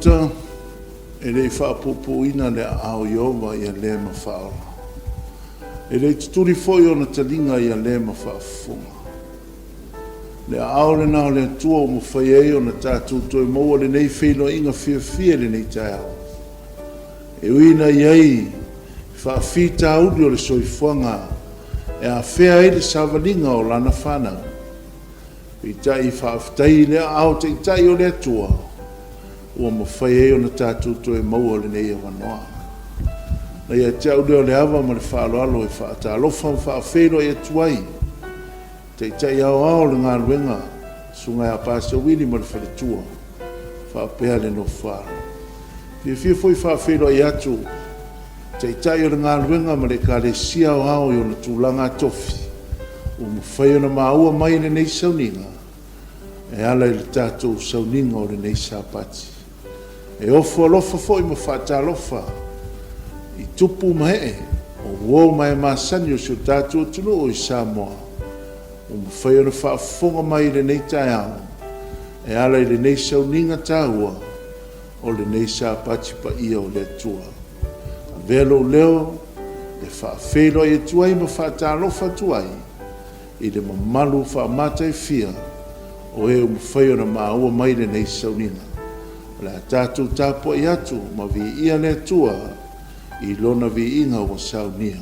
Maota, e le i faapuupuuina le aao o Ieova ia le ma faaola, e le i tutuli foi ona taliga ia le ma faafofoga. Le aao lena o le Atua ua mafai ai ona tatou toe maua lenei feiloaiga fiafia i lenei taeao. E ui ina i ai faafitauli o le soifuaga e afea ai le savaliga o lana fanau, peitai faafetai i le aao taitai o le Atua ua mafai ai ona tatou toe maua lenei avanoa. Na ia te au lea o le ava ma le faaaloalo e faatalofa ma faafeiloai atu ai Taitai Aoao o le galuega, Susuga ia Pasia Wili ma le faletua faapea le nofo-a-alo. E fiafia foi e faafeiloai atu i Taitai o le galuega ma le Ekalesia Aoao i ona tulaga tofi ua mafai ona maua mai i lenei sauniga e ala i le tatou sauniga o lenei Sapati. E ofo alofa foi ma faatalofa i tupu ma ee o uo ma e masani o si o tatou atunuu i Samoa ua mafai ona faafofoga mai i lenei taeao e ala i lenei sauniga taua o lenei Sapati paia o le Atua. Avea lou leo e faafeiloai atu ai ma faatalofa atu ai i le mamalu faamataifia o e ua mafai ona maua mai lenei sauniga. O le a tatou tapuai atu ma viia le Atua i Lona viiga ua saunia.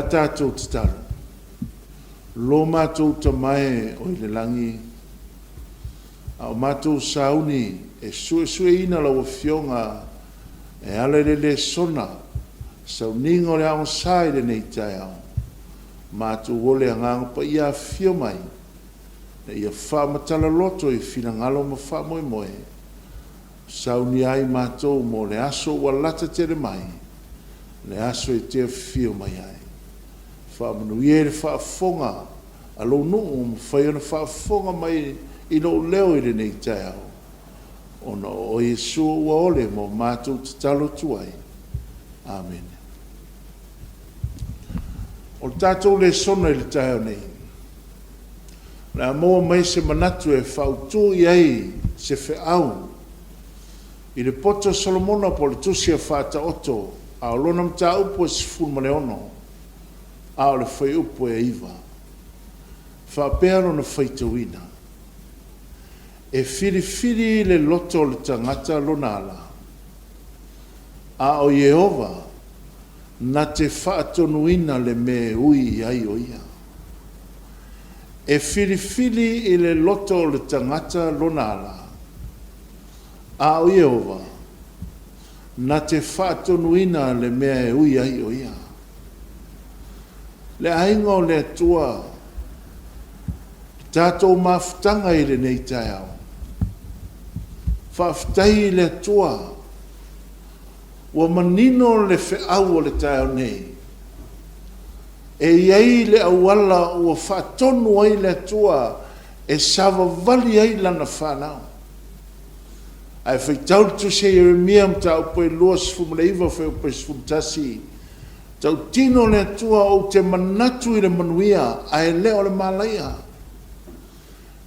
tatou tatalo? Lo matou Tama e o i le lagi, a o matou sauni e suesueina lau Afioga e ala i le lesona sauniga o le aogasa i lenei taeao, matou o le Agaga Paia afifio mai ina ia faamatala loto i finagalo ma faamoemoe, saunia ai matou mo le aso ua lata tele mai, le aso e te afifio mai ai. Faamanuia i le faafofoga a lou nuu ua mafai ona faafofoga mai i lou leo i lenei taeao, ona o oe Iesu ua ole ma o matou tatalo atu ai. Amene. O le tatou lesona i le taeao nei, o le a maua mai se manatu e faaautu i ai se feau i le poto a Solomona po o le Tusi a Faataoto, a o lona mataupu e 16, a o le fuaiupu e 9. E faapea lona faitauina, E filifili le loto o le tagata lona ala, a o Ieova na te faatonuina le mea e ui i ai o ia. E filifili i le loto o le tagata lona ala, a o Ieova na te faatonuina le mea e ui ai o ia. Le aiga o le Atua, le tatou mafutaga i lenei taeao, faafetai i le Atua ua manino le feau o le taeao nei, e i ai le auala ua faatonu ai le Atua e savavali ai lana fanau. Ae faitau le tusi a Ieremia mataupu e 29 fuaiupu e 11, Tautino le Atua ou te manatu i le manuia ae le o le malaia.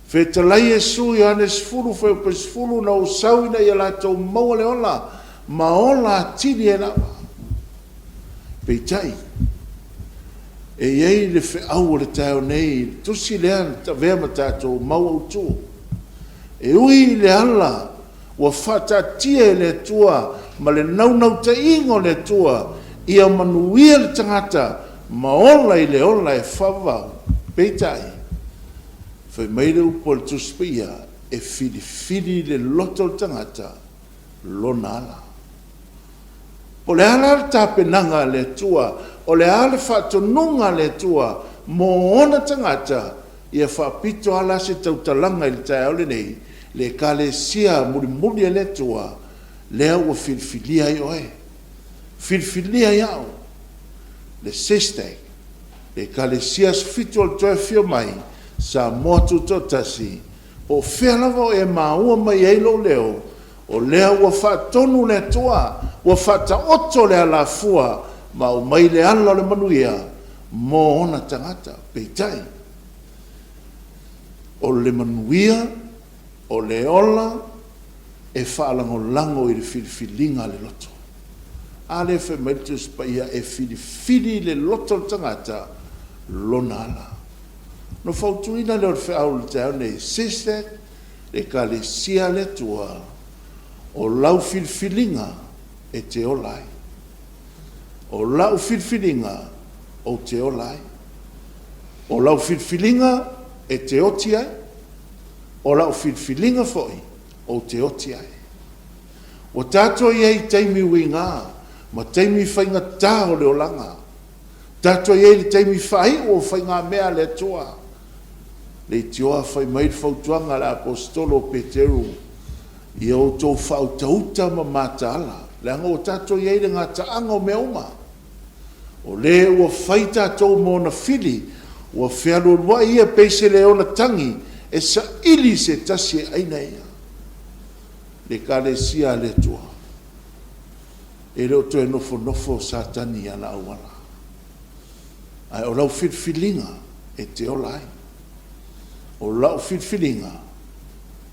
Fetalai Iesu Ioane 10 fuaiupu e 10, Na ou sau ina ia latou maua le ola ma ola atili ai lava. Peitai, e i ai le feau o le taeao nei i le tusi lea na avea ma tatou mau autu. E ui i le ala ua faataatia e le Atua ma le naunautaiga o le Atua ia manuia le tagata ma ola i le ola e faavavau, peitai, fai mai le upu a le Tusi Paia, e filifili le loto o le tagata lona ala. Po o le a la le tapenaga a le Atua, o le a le faatonuga a le Atua mo ona tagata, ia faapito lava la se tautalaga i le taeao lenei, le Ekalesia mulimuli a le Atua, lea ua filifilia ai oe, filifilia ai au, le SESTAC, le Ekalesia Aso Fitu o le Toe Afio Mai, Samoa Tutoatasi, po o fea lava o e maua mai ai lou leo, O lea ua faatonu le Atua, ua faataoto le alafua ma aumai le ala o le manuia mo ona tagata. Peitai, o le manuia, o le ola e faalagolago i le filifiliga a le loto. A lea fai mai le Tusi Paia, e filifili le loto o le tagata lona ala. Ona fautuaina lea o le feau i le taeao nei, Sister, Ekalesia a le Atua, o lau filifiliga e te ola ai. O lau filifiliga ou te ola ai. O lau filifiliga e te oti ai, o lau filifiliga foi ou te oti ai. Ua tatou i ai i taimi uiga ma taimi faigata o le olaga. Tatou i ai i le taimi faaiu o faigamea a le Atua. Leitioa fai mai le fautuaga a le Aposetolo o Peteru, Ia outou faautauta ma mataala, leaga ua tatou i ai i le gataaga o mea uma. O le ua fai tatou ma ona fili, ua fealualuai ia pei se leona tagi e saili i se tasi e aina ia. Le Ekalesia a le Atua, e le o toe nofonofo Satani i ana auala. Ae o lau filifiliga e te ola ai. O lau filifiliga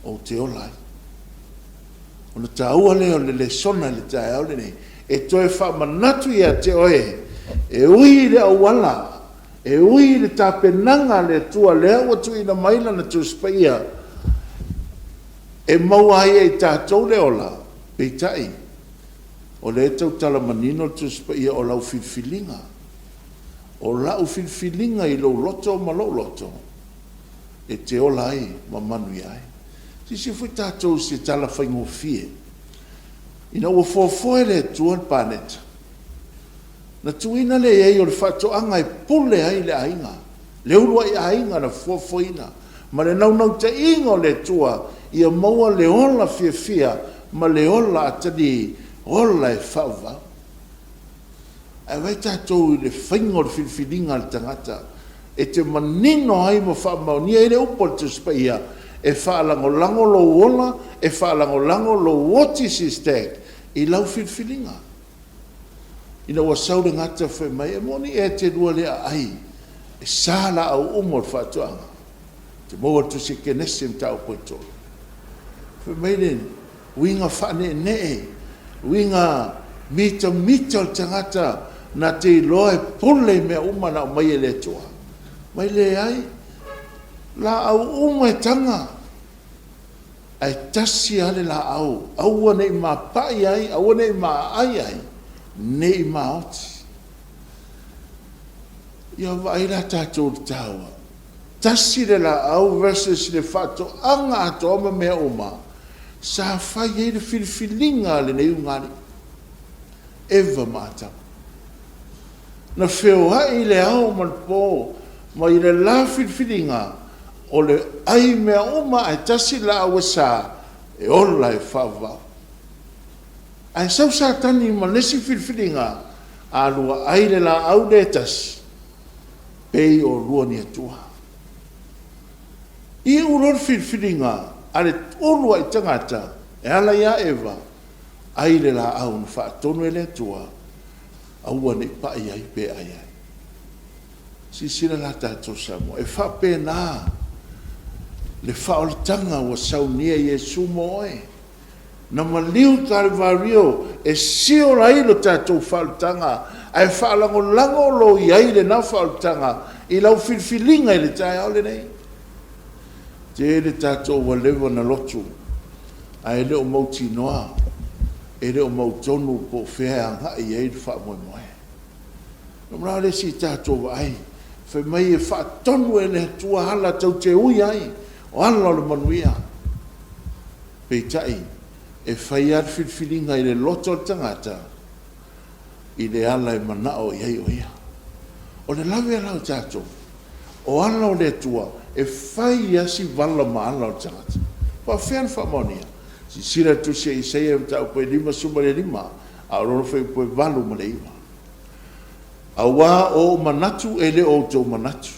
ou te ola ai. Ona taua lea o le lesona i le taeao lenei, e toe faamanatu ia te oe, e ui i le auala, e ui i le tapenaga a le Atua lea ua tuuina mai Lana Tusi Paia, e maua ai e i tatou le ola, peitai, O lea e tautala manino le Tusi Paia o lau filifiliga. O lau filifiliga i lou loto ma lou loto, e te ola ai ma manuia ai. Silasila foi tatou i se tala faigofie, ina ua fuafua e le Atua le paneta, na tuuina lea i ai o le faatoaga e pule ai le aiga, le uluai aiga na fuafuaina ma le naunautaiga o le Atua ia maua le ola fiafia ma le ola atalii, ola e faavavau. Ae vaai tatou i le faiga o le filifiliga a le tagata e te manino ai ma faamaonia ai le upu a le Tusi Paia, e faalagolago lou ola, e faalagolago lou oti Sister i lau filifiliga. Ina ua sau le gata fai mai, e moni ea e te lua le aai e sa laau uma o le faatoaga? Ou te maua i le tusi a Kenese mataupu e 3. Fai mai le uiga faaneenee, uiga mitamita o le tagata na te iloa e pule i mea uma na aumai e le Atua. Fai mai, leai, laau uma e taga, ae tasi lava le laau, aua ne i ma pai ai, aua ne i ma aai ai, ne i maoti. Ia vaai la tatou i le taua, tasi le laau versus le faatoaga atoa ma mea uma sa fai ai le filifiliga a lenei ulugalii, Eva ma Atamu. Na feoai i le ao ma le po mai le la filifiliga o le ai mea uma ae tasi le laau e sa e ola e faavavau. Ae sau Satani ma le isi filifiliga, a lua ai le laau lea e tasi, pei o lua ni Atua. Iu loa le filifiliga a le uluai tagata e ala ia Eva, ai le laau na faatonu e le Atua, aua ne i pai ai pe ai ai. Silasila la tatou Samoa, e faapena le faaolataga ua saunia e Iesu mo oe. Na maliu i Kalivario e seal ai le tatou faaolataga, ae faalagolago lo i ai lena faaolataga i lau filifiliga i le taeao lenei. Tele tatou ua leva ona lotu ae le o mautinoa, e le o mautonu po o fea e agai i ai le faamoemoe. O le a le isi tatou vaai, fai mai e faatonu e le Atua ala tou te ui ai, o ala o le manuia. Peitai, e fai lava le filifiliga i le loto o le tagata i le ala e manao i ai o ia. O le lave la o tatou, o ala o le Atua, e fai lava si vala ma ala o le tagata. E faapefea ona faamaonia? Silasila i le tusi a Isaia mataupu e 55, a o lona fuaiupu e 8 ma le 9. Aua o ou manatu e le o outou manatu,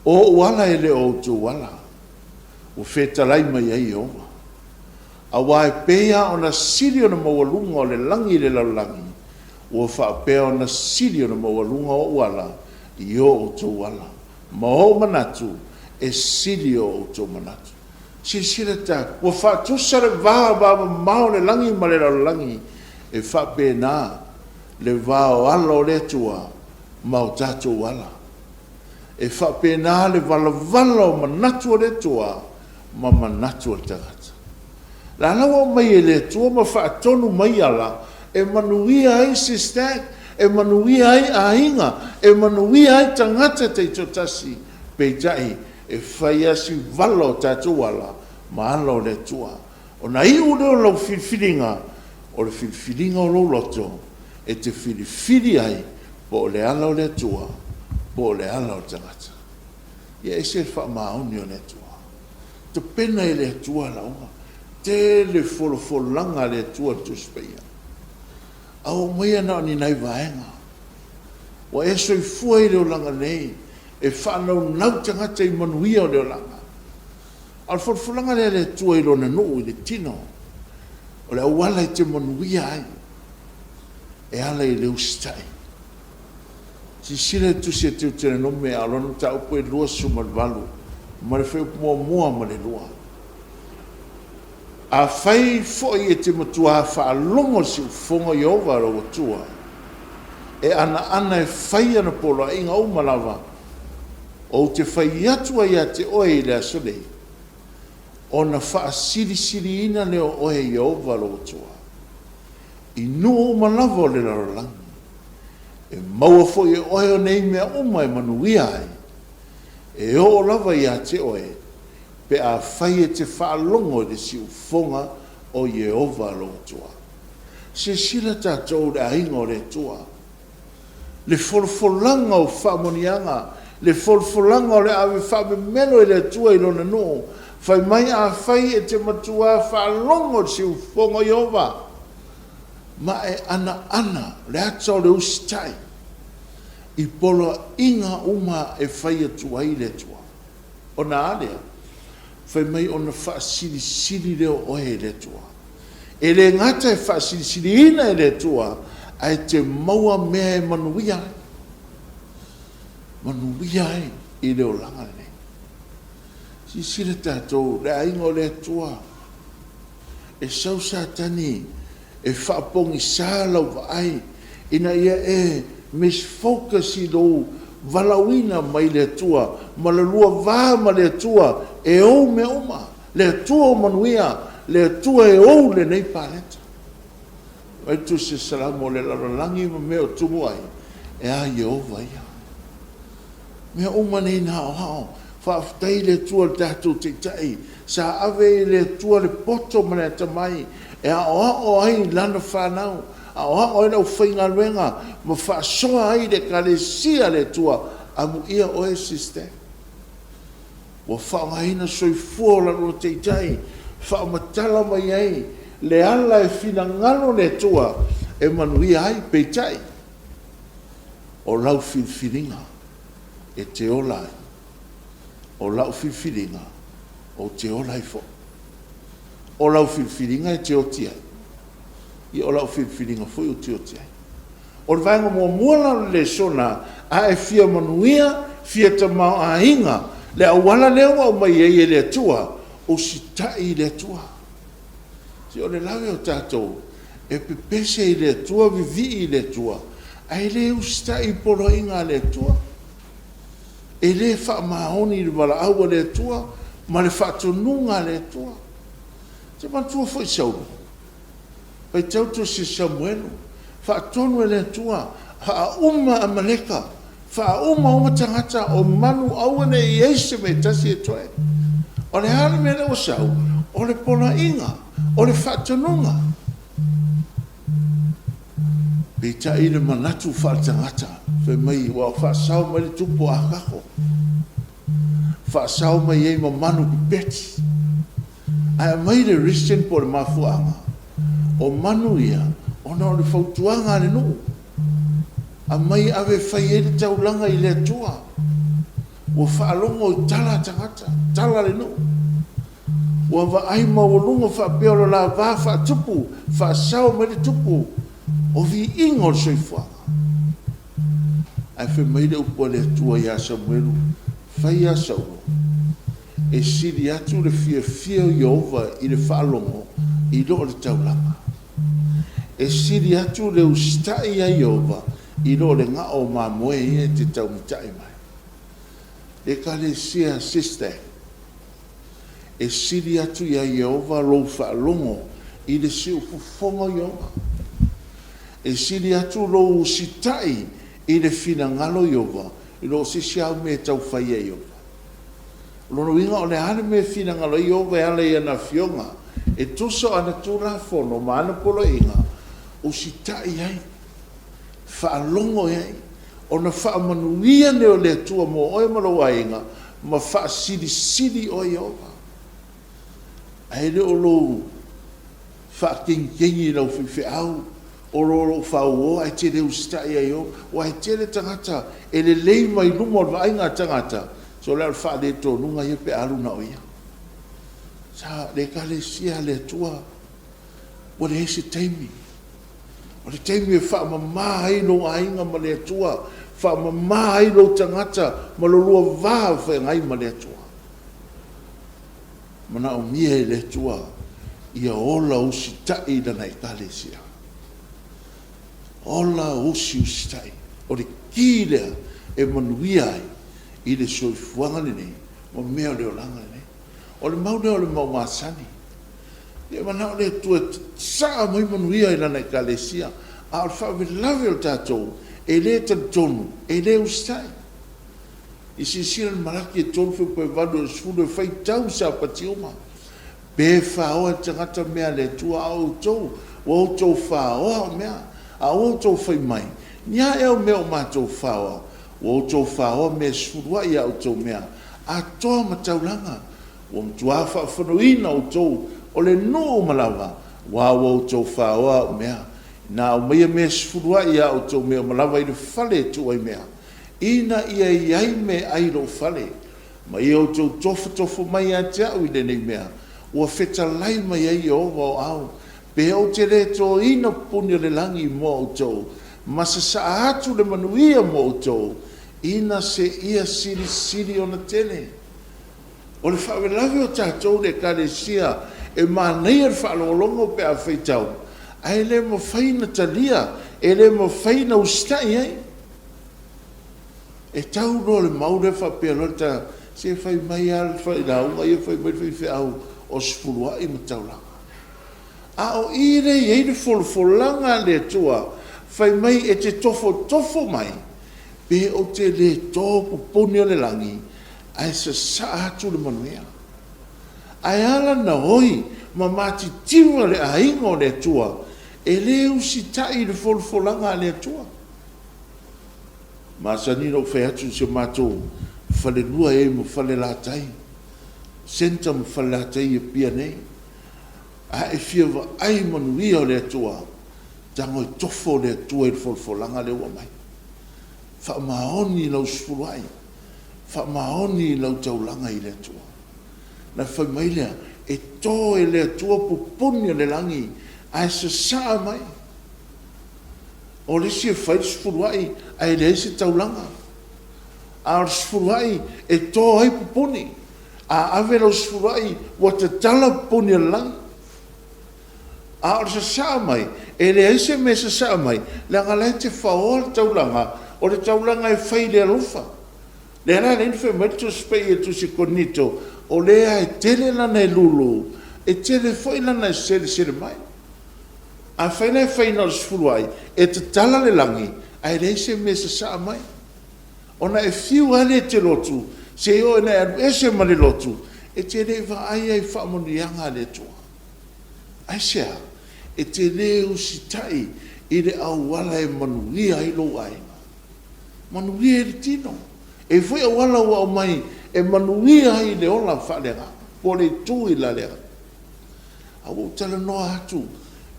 o ou ala e le o outou ala, ua fetalai mai ai Ieova. Aua e pei lava ona sili ona maualuga o le lagi i le lalolagi, ua faapea ona sili ona maualuga ou ala i o outou ala, ma ou manatu e sili o outou manatu. Silasila ta, ua faatusa le va mamao o le lagi ma le lalolagi, e faapena le va o ala o le Atua ma o tatou ala. E faapena le valavala o manatu o le Atua ma manatu o le tagata. La la ua aumai e le Atua ma faatonu mai ala e manuia ai sister, e manuia ai aiga, e manuia ai tagata taitoatasi, peitai e fai lava si vala o tatou ala ma ala o le Atua. Ona iu lea o lau filifiliga, o le filifiliga o lou loto e te filifili ai po o le ala o le Atua po o le ala o le tagata. Ia ese le faamaoni o le Atua. Tapena e le Atua ala uma. Tele folafolaga a le Atua i le Tusi Paia. A oo mai na o ni nai vaega. Ua e soifua i le olaga nei e faanaunau tagata i manuia o le olaga. A o le folafolaga lea a le Atua i Lona nuu i le tino, o le auala e te manuia ai, e ala i le usitai. Silasila i le tusi a Teuteranome a o lona mataupu e 28 ma le fuaiupu muamua ma le lua. Afai foi e te matuā faalogo i le siufofoga o Ieova lou Atua, e anaana e fai ana poloaiga uma lava, ou te fai atu ai ia te oe i le aso nei, ona faasilisiliina lea o oe e Ieova lou Atua, i nuu uma lava o le lalolagi. E maua foi e oe o nei mea uma e manuia ai, e oo lava ia te oe, pe afai e te faalogo i le siufofoga o Ieova lou Atua. Silasila tatou i le aiga o le Atua, le folafolaga o faamanuiaga, le folafolaga o le ave faamemelo e le Atua i Lona nuu, fai mai, Afai e te matuā faalogo i le siufofoga o Ieova, ma e anaana le ata o le usitai i poloaiga uma e fai atu ai le Atua. Ona a lea? Fai mai ona faasilisili lea o oe e le Atua. E le gata e faasilisiliina e le Atua, ae te maua mea e manuia ai, manuia ai i le olaga lenei. Silasila tatou, le aiga o le Atua, e sau Satani e faapogisa lau vaai ina ia e misfocus i lou valaauina mai le Atua ma le lua va ma le Atua e ou mea uma, le Atua o manuia, le Atua e ou lenei paleta. Fai mai le Tusi a Salamo, o le lalolagi ma mea o tumu ai, e a Ieova ia. Mea uma nei na aoao. Faafetai i le Atua i le tatou Taitai sa ave i le Atua le poto ma le atamai e aoao ai lana fanau, aoao ai le aufaigaluega ma faasoa ai le Ekalesia a le Atua. Amuia oe sister. Ua faaaogaina soifua o la lua Taitai faamatala mai ai le ala e finagalo le Atua e manuia ai. Peitai, o lau filifiliga e te ola ai, o lau filifiliga ou te ola ai foi. O lau filifiliga e te oti ai, ia o lau filifiliga foi ou te oti ai. O le vaega muamua la o le lesona, a e fia manuia, fia tamaoaiga, le auala lea ua aumai ai e le Atua, usitai i le Atua. Se o le lave o tatou e pepese i le Atua, vivii i le Atua, ae le usitai i poloaiga a le Atua. E le faamaoni i le valaau a le Atua ma le faatonuga a le Atua. E te manatua foi Saulo, faitau le tusi a Samuelu, faatonu e le Atua, faauma Amaleka, faauma uma tagata o manu aua ne i i ai se mea e tasi e toe. O le a le mea lea ua sau? O le poloaiga, o le faatonuga. Peitai le manatu faaletagata, fai mai ua faasao mai le tupu o Akako, faasao mai ai ma manu pepeti. Ae aumai le reason po o le mafuaaga, o manu ia ona o le fautuaga a le nuu, aumai ave e fai ai le taulaga i le Atua. Ua faalogo i tala a tagata, tala a le nuu. Ua vaai maualuga faapea o le la va faatupu, faasao mai le tupu o viiga o le soifuaga. Ae fai mai le upu a le Atua ia Samuelu, Fai a Saulo, e sili atu le fiafia o Ieova i le faalogo i lo le taulaga. E sili atu le usitai ia Ieova i lo le gao o mamoe ia e te taumitai mai. Ekalesia sister. E sili atu iā Ieova lou faalogo i le siufofoga o Ieova. E sili atu lou usitai i le finagalo o Ieova i lo o se isi au mea e tau fai e Ieova. O lona uiga o le a le mea e finagalo ai Ieova e ala i ana Afioga e tusa o ana Tulafono ma ana Poloaiga, usitai ai, faalogo i ai, ona faamanuia lea o le Atua mo oe ma lou aiga, ma faasilisili oe Ieova. Ae le o lou faakegikegi i lau faifeau, o lo lou fauo ae te le usitai ia Ieova. Aua e tele tagata e lelei mai luma o le vaaiga a tagata, sole o le faaletonuga ia pe a alu na o ia. Sa le Ekalesia a le Atua, ua leai se taimi. O le taimi e faamama ai lou aiga ma le Atua, faamama ai lou tagata ma lo lua va o feagai ma le Atua. Manaomia e le Atua ia ola usitai i Lana Ekalesia. Ola usiusitai. O le ki lea e manuia ai i le soifuaga lenei ma mea o le olaga lenei. O le mau lea o le mau masani. Ia manao le Atua e sasaa mai manuia i Lana Ekalesia, a o le faalavelave o tatou, E le talitonu, e le usitai. I silasila i le Malaki e 3 fuaiupu e 8 i le 10, e faitau i Sapati uma, pe faoa e le tagata mea a le Atua, a o outou, ua outou faoa au mea. A ua outou fai mai, Ni a ea au mea ua matou faoa? Ua outou faoa mea e sefuluai a outou mea atoa ma taulaga. Ua matua faafonoina outou o le nuu uma lava, aua ua outou faoa au mea. Na aumaia mea e sefuluai a outou mea uma lava i le fale e tuu ai mea, ina ia i ai meaai i lou fale. Ma ia outou tofotofo mai ia te a'u i lenei mea, ua fetalai mai ai Ieova o Ao, pe ou te le toina pupuni o le lagi mo outou, ma sasaa atu le manuia mo outou, ina seia silisili ona tele. O le faalavelave o tatou le Ekalesia, e manaia le faalogologo pe a faitau, ae le mafai ona talia, e le mafai ona usitai ai. E tau loa le mau lea faapea loa le ta, se fai mai lava le failauga ia fai mai le faifeau o sefuluai ma taulaga. A o i lea e i ai le folafolaga a le Atua, fai mai e te tofotofo mai, pe ou te le to pupuni o le lagi ae sasaa atu le manuia. Ae ala ona oi ma matitiva le aiga o le Atua, e le usitai i le folafolaga a le Atua. E masani ona ou fai atu i si o matou falelua e i ai ma Falelatai, Centre ma Falelatai i Apia nei, a e fia vaai i manuia o le Atua, tago e tofo le Atua i le folafolaga lea ua aumai. Faamaoni lau sefuluai, faamaoni lau taulaga i le Atua. Ona fai mai lea, e to e le Atua pupuni o le lagi ae sasaa mai. O le isi e fai le sefuluai ae leai se taulaga. A o le sefuluai e to ai pupuni. A ave lau sefuluai ua tatala pupuni o le lagi. A o le sasaa mai, e leai se mea e sasaa mai, leaga o la e te faoa le taulaga, o le taulaga e fai i le alofa. Lea la e ala ai ona fai mai le Tusi Paia i le Tusi a Korinito, o le lava e tele lana lulu, e tele foi lana selesele mai. Afai la e fai na o le sefuluai, e tatala le lagi ae leai se mea e sasaa mai. Ona e fiu lava lea e te lotu, seia oo ina e alu ese ma le lotu, e te le i vaai lava i faamanuiaga a le Atua. Aisea? E te le usitai i le auala e manuia ai lou aiga, manuia ai le tino. E i ai foi auala ua aumai e manuia ai le ola faaleagaga po o le itu i la le agaga. A ua ou talanoa atu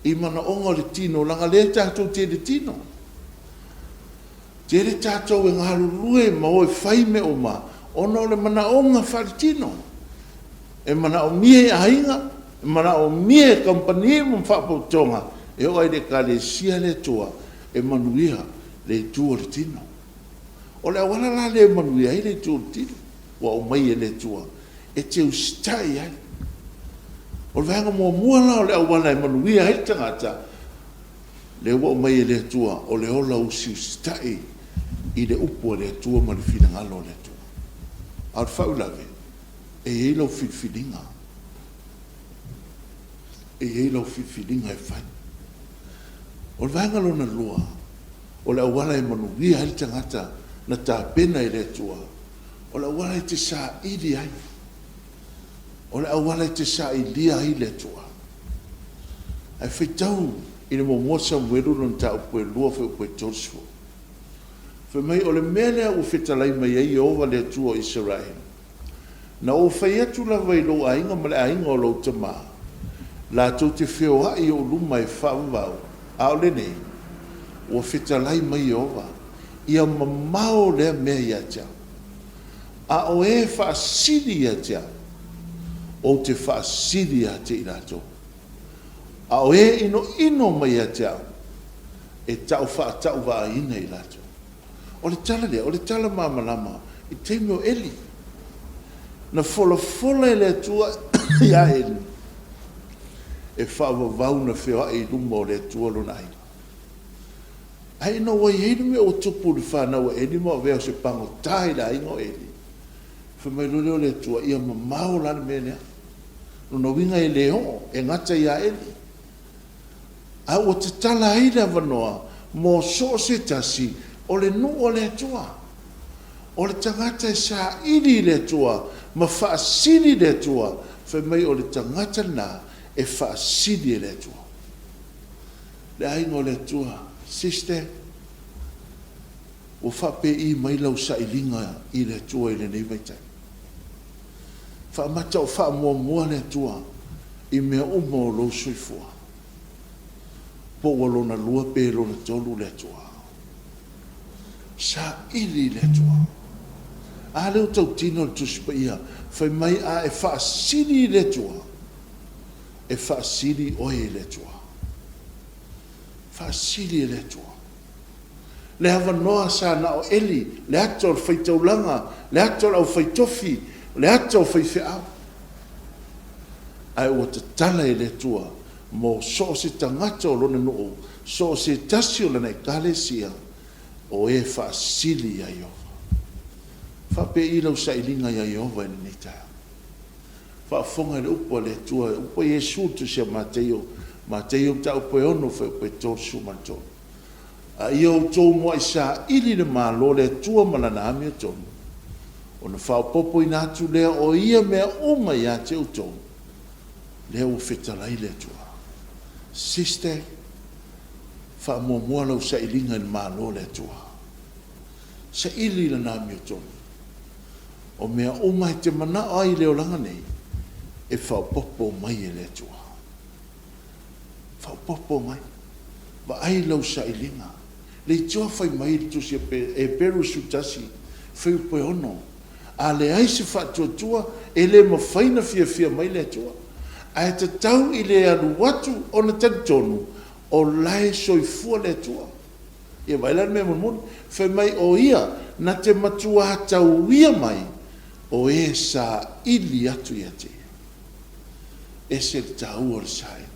i manaoga o le tino, leaga o lea tatou te i le tino. Tele tatou e galulue ma o e fai mea uma ona o le manaoga faaletino. E manaomia e aiga, e manaomia e kamupani ma faalapotopotoga, e oo lava i le Ekalesia le Atua e manuia le itu o le tino. O le auala la lea e manuia ai le itu o le tino ua aumai e le Atua e te usitai ai. O le vaega muamua la o le auala e manuia ai le tagata, lea ua aumai e le Atua, o le ola usiusitai i le upu a le Atua ma le finagalo o le Atua. A o le faalavelave, e i ai lau filifiliga, e i ai lau filifiliga e fai. O le vaega lona lua, o le auala e manuia ai le tagata na tapena e le Atua, o le auala e te saili ai, o le auala e te sailia ai le Atua. Ae faitau i le 1 Samuelu lona mataupu e 2 fuaiupu e 30. Fai mai, o le mea lea ua fetalai mai ai Ieova le Atua o Isaraelu, Na ou fai atu lava i lou aiga ma le aiga o lou tama, latou te feoai i ou luma e faavavau, a o lenei, ua fetalai mai Ieova, ia mamao lea mea ia te au. A o e faasili ia te au, ou te faasili ia te i latou. A o e inoino mai ia te au, e tau faatauvaaina i latou. O le tala lea, o le tala malamalama i le taimi o Eli. Na folafola e le Atua ia Eli e faavavau ona feoai i luma o le Atua lona aiga. Ae ina ua i ai le mea ua tupu i le fanau a Eli ma avea o se pagota i le aiga o Eli, fai mai loa lea o le Atua, ia mamao la le mea lea. O lona uiga e le oo, e gata ia Eli. A ua tatala ai le avanoa mo so o se tasi. O le nuu a le Atua. O le tagata e saili i le Atua ma faasili i le Atua, fai mai o le tagata lena e faasili e le Atua. Le aiga o le Atua, sister, ua faapei mai lau sailiga i le Atua i lenei vaitaimi? Faamata o faamuamua le Atua i mea uma o lou soifua, po ua lona lua pe lona tolu le Atua? Saili i le Atua. A lea ua tautino le Tusi Paia, fai mai a e faasili i le Atua, e faasili oe e le Atua. Faasili e le Atua. Le avanoa sa na o Eli, le ata o le faitaulaga, le ata o le aufaitofi, le ata o faifeau. Ae ua tatala e le Atua mo so o se tagata o Lona nuu, so o se tasi o Lana Ekalesia, o e faasili ia Ieova. Faapei lau sailiga ia Ieova i lenei taeao? Faafofoga i le upu a le Atua, le upu a Iesu i le Tusi a Mataio, Mataio mataupu e 6 fuaiupu e 33. A ia outou muai saili le Malo o le Atua ma Lana amiotonu, ona faaopoopoina atu lea o ia mea uma ia te outou. Lea ua fetalai le Atua. Sister, faamuamua lau sailiga i le Malo o le Atua. Saili Lana amiotonu. O mea uma e te manao ai i le olaga nei, e faaopoopo mai e le Atua. Faaopoopo mai. Vaai lau sailiga. Leitioa fai mai le Tusi a Eperu 11, fuaiupu e 6, A leai se faatuatua, e le mafai ona fiafia mai le Atua. Ae tatau i le alu atu ona talitonu o la e soifua le Atua. Ia vaai la i le mea mulimuli, fai mai o Ia na te matuā tauia mai o e saili atu ia te Ia. Ese le taua o le saili.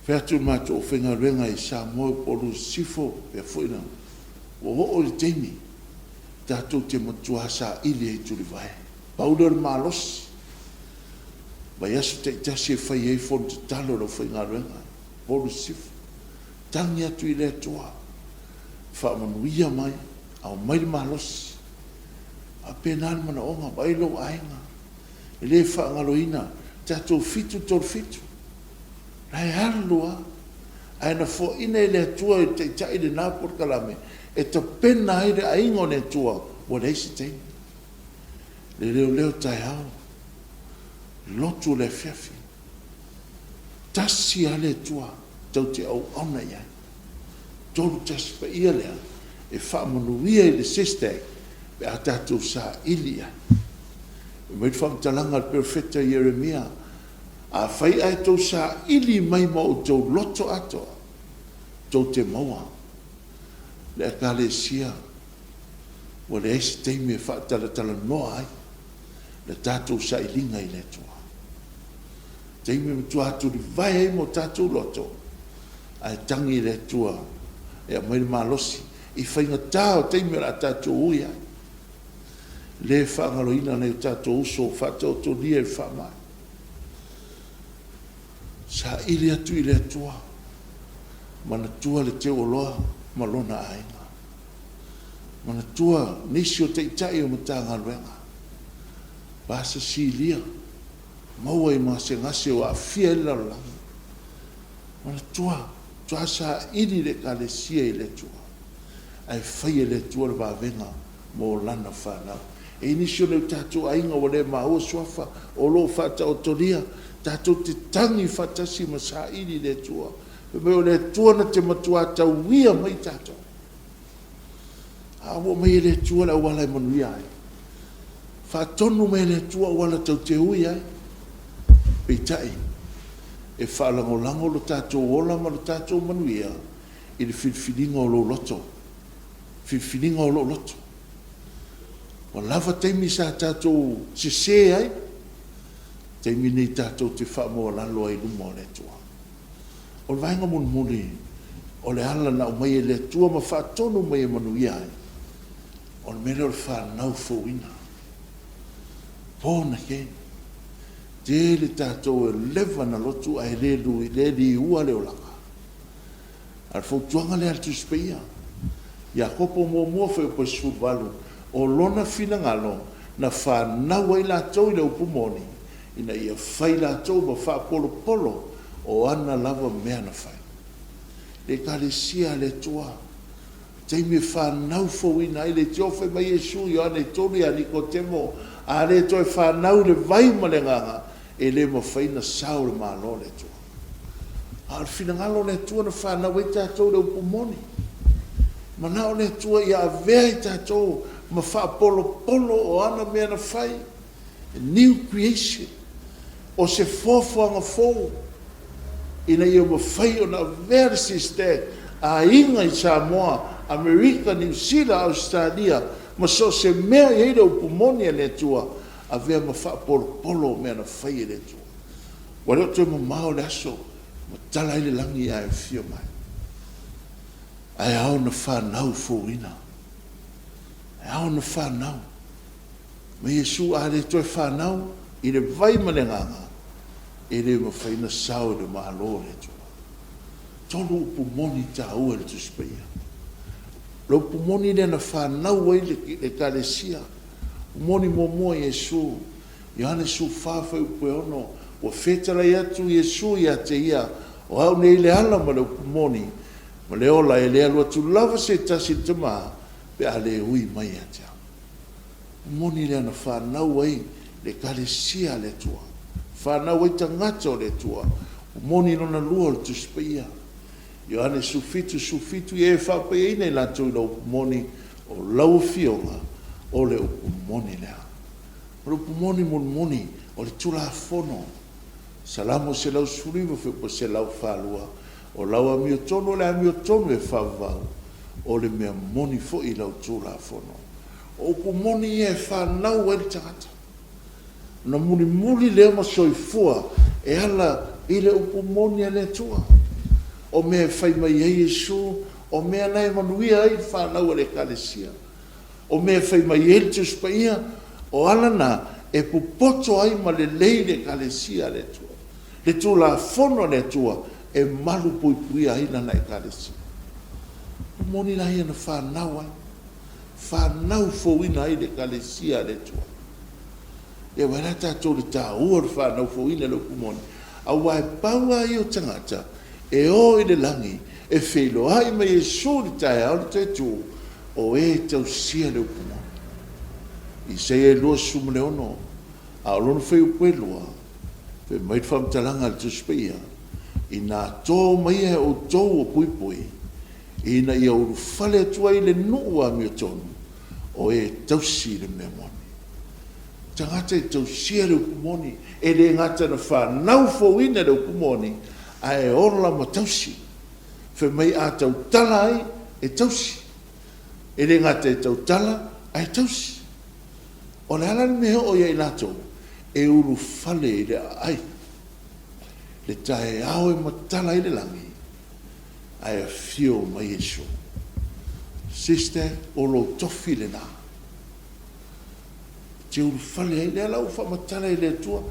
Fai atu le matou aufaigaluega i Samoa i Upolu i Sisifo faapea foi na, ua oo i le taimi tatou te matuā saili ai i tulivae. Pau lea o le malosi. Vaiaso taitasi e fai ai fono tatalo a le aufaigaluega i Upolu i Sisifo. Tagi atu i le Atua, faamanuia mai, aumai le malosi. E faapena le manaoga, vaai lou aiga, e le faagaloina tatou 737, la e alu lava, ae na foaina e le Atua e le Taitai lena polokalame e tapena ai le aiga o le Atua ua leai se taimi. Le leoleo taeao, lotu le afiafi, tasi lava le Atua tatou te auauna i ai. 3 Tasi Paia lea e faamanuia i le SISTAC pe a tatou saili i ai. Fai mai le faamatalaga a le Perofeta Ieremia, Afai ae tou saili mai ma outou loto atoa, tou te maua le Ekalesia, ua leai se taimi e faatalatalanoa ai le tatou sailiga i le Atua. Taimi e matua tulivae ai ma o tatou loto, ae tagi i le Atua e aumai le malosi i faigata o taimi o le a tatou ui ai. Le faagaloina nai o tatou uso ua faataotolia i le faamai. Saili atu i le Atua, manatua le teuoloa ma lona aiga. Manatua nisi o Taitai o Matagaluega, Pasa Silia, maua i gasegase ua aafia ai le lalolagi. Manatua, matua saili le Ekalesia i le Atua, ae fai e le Atua le vavega mo lana fanau. E i ai nisi o nai o tatou aiga ua le maua suafa o lo o faataotolia, tatou te tagi faatasi ma saili i le Atua, fai mai o le Atua na te matua tauia mai tatou. A ua aumai e le Atua le auala e manuia ai. Faatonu mai e le Atua auala tatou te ui ai. Peitai, e faalagolago lo tatou ola ma lo tatou manuia i le filifiliga o lou loto, filifiliga o lou loto. Ua lava taimi sa tatou sese ai, taimi lenei tatou te faamaualalo ai i luma o le Atua. O le vaega mulimuli o le ala na aumai e le Atua ma faatonu mai e manuia ai, o le mea lea o le fanau fouina, born again. Tele tatou e leva na lotu ae le liua le olaga. A o le fautuaga lea a le Tusi Paia. Iakopo muamua fuaiupu e 18, O Lona finagalo na fanau ai latou i le upu moni, ina ia fai latou ma faapolopolo o ana lava mea na fai. Le Ekalesia a le Atua, taimi e fanau fouina ai leitioa fai mai Iesu i Ioane 3 ia Nikotemo, A le toe fanau i le vai ma le Agaga, e le mafai ona sao i le Malo o le Atua. A o le finagalo o le Atua na fanau ai tatou i le upu moni. Manao le Atua ia avea i tatou ma faapolopolo o ana mea na fai, a new creation, o se foafoaga fou ina ia mafai ona avea le SISTAG a aiga i Samoa, Amerika, Niu Sila, Ausetalia ma so o se mea e i ai le upu moni a le Atua, avea ma faapolopolo o mea na fai e le Atua. Ua le o toe mamao le aso matala ai le lagi ae afio mai. Ae ao ona fanau fouina. E ao ona fanau. Ma Iesu a le toe fanau i le vai ma le Agaga, e le mafai ona sao i le Malo o le Atua. Tolu upu moni taua i le Tusi Paia. O le upu moni lea na fanau ai le Ekalesia. Upu moni muamua Iesu, Ioane 14 fuaiupu e 6, ua fetalai atu Iesu ia te ia, O au nei le ala ma le upu moni ma le ola, e le alu atu lava se tasi i le Tama pe a le ui mai ia te au. Upu moni lea na fanau ai le Ekalesia a le Atua, fanau ai tagata o le Atua. Upu moni lona lua o le Tusi Paia, Ioane 17, 17, Ia e faapaiaina i latou i lau upu moni, o lau Afioga o le upu moni lea. O le upu moni mulimuli, o le Tulafono. Salamo 119 fuaiupu 142, O lau amiotonu o le amiotonu e faavavau, o le mea moni foi lau Tulafono. O upu moni ia e fanau ai le tagata, ona mulimuli lea ma soifua e ala i le upu moni a le Atua. O mea e fai mai ai Iesu, o mea na e manuia ai le fanau a le Ekalesia. O mea e fai mai ai le Tusi Paia, o ala na e popoto ai ma lelei le Ekalesia a le Atua. Le Tulafono a le Atua e malupuipuia ai Lana Ekalesia. O moni la ia na fanau ai, fanau fouina ai le Ekalesia a le Atua. Ia vaai la tatou i le taua o le fanau fouina i le upu moni, aua e pau lava ia o tagata e o i le lagi e feiloai ma Iesu i le taeao le toe tu, o e e tausia le upu moni. Isaia 26, a o lona fuaiupu e 2, fai mai le faamatalaga a le Tusi Paia, Ina to maia e outou o puipui, ina ia ulufale atu ai i le nuu amiotonu, o e tausi i le mea moni. O tagata e tausia le upu moni, e le gata ina fanau fouina i le upu moni, ae ola ma tausi. Fai mai a tautala ai, e tausi. E le gata e tautala, ae tausi. O le a la le mea e oo ia i latou? E ulufale i le aai, le taeao e matala ai le lagi, ae afio mai Iesu. Sister, o lou tofi lena. E te ulufale ai. Lea la ua faamatala e le Atua.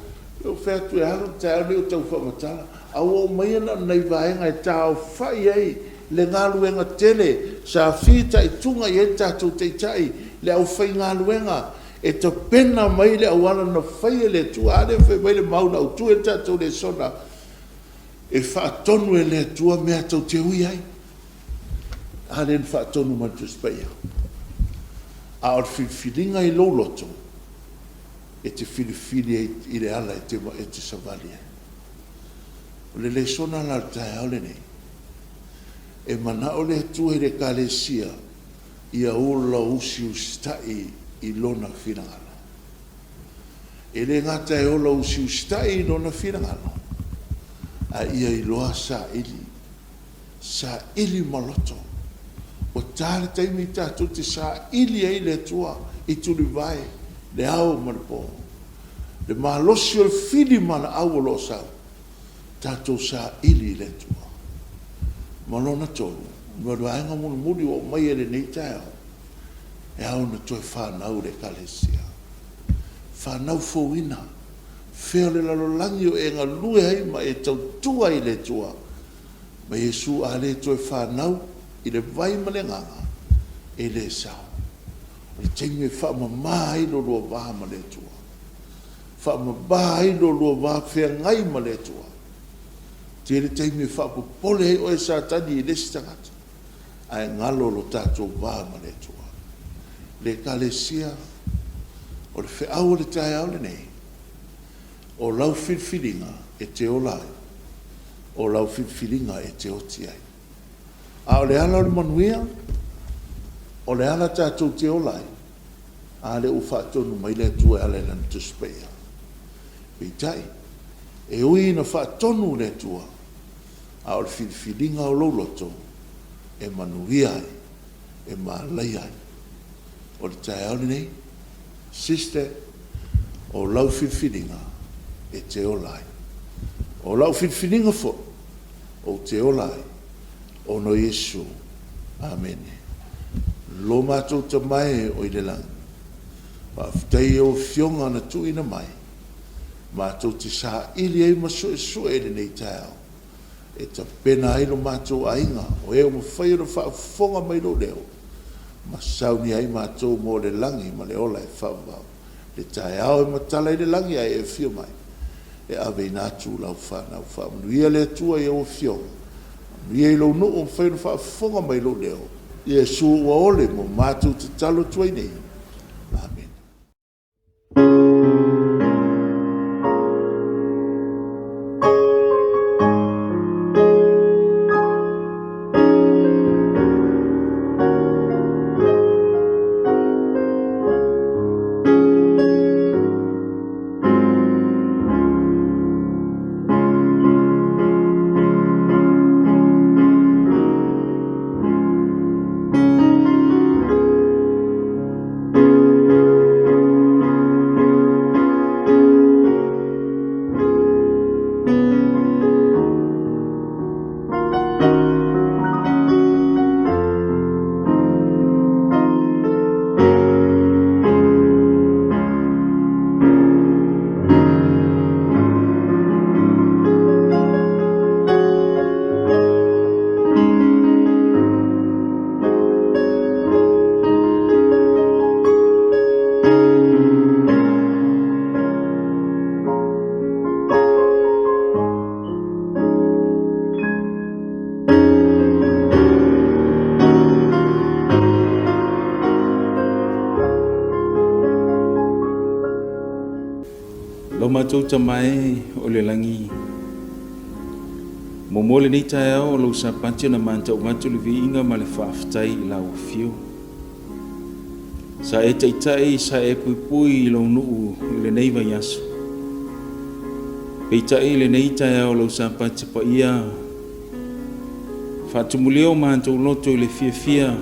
Lea ou fai atu e alu le taeao lenei o tau faamatala, a ua aumaia na o ni nai vaega e taaofai ai le galuega tele sa fitaituga i ai le tatou Taitai, le aufaigaluega e tapena mai le auala na fai e le Atua. A lea e fai mai le mau na autu ai le tatou lesona, e faatonu e le Atua mea tou te ui ai. A lea na faatonu mai e le Tusi Paia. A o le filifiliga i lou loto, e te filifili ai i le ala e te savali ai. O le lesona la o le taeao lenei, e manao le Atua i le Ekalesia ia ola usiusitai i Lona finagalo. E le gata e ola usiusitai i Lona finagalo, a ia iloa saili, saili maloto. Ua ta le taimi tatou te saili ai i le Atua i tulivae, le ao ma le po. Le malosi o le fili ma laau o lo o sau, tatou saili i le Atua. Ma lona tolu, ma le vaega mulimuli ua aumai i lenei taeao, e ao ona toe fanau le Ekalesia. Fanau fouina. Fea o le lalolagi o e galue ai ma e tautua ai i le Atua? Ma Iesu a le toe fanau i le vai ma le Agaga, E le sao. O le taimi e faamama ai lo lua va ma le Atua. Faamama ai lo lua va feagai ma le Atua. Tele taimi e faapopole ai oe e Satani i le isi tagata, ae galo lo tatou va ma le Atua. Le Ekalesia, o le feau o le taeao lenei, o lau filifiliga e te ola ai, o lau filifiliga e te oti ai. A o le ala o le manuia, o le ala tatou te ola ai, a lea ua faatonu mai le Atua e ala i Lana Tusi Paia. Peitai, e ui ina faatonu le Atua, a o le filifiliga o lou loto e manuia ai, e malaia ai. O le taeao lenei, sister, o lau filifiliga e te ola ai. O lau filifiliga foi, ou te ola ai ona o Iesu. Amene. Lo matou Tama e o i le lagi, faafetai i lau Afioga na tuuina mai matou te saili ai ma suesue i lenei taeao e tapena ai lo matou aiga, o e ua mafai ona faafofoga mai i lou leo, ma saunia ai matou mo le lagi ma le ola e faavavau. Le taeao e matala ai le lagi ae e afio mai e aveina atu lau fanau. Faamanuia le Atua i lau Afioga, faamanuia i lou nuu ua mafai ona faafofoga mai i lou leo, Iesu ua ole ua matou tatalo atu ai nei. Amene. Lo matou Tama e o le lagi, muamua lenei taeao o lou Sapati ona matau atu le viiga ma le faafetai i lau afio. Sa e taitai, sa e puipui i lou nuu i lenei vaiaso. Peitai i lenei taeao o lou Sapati paia, faatumulia o matou loto i le fiafia,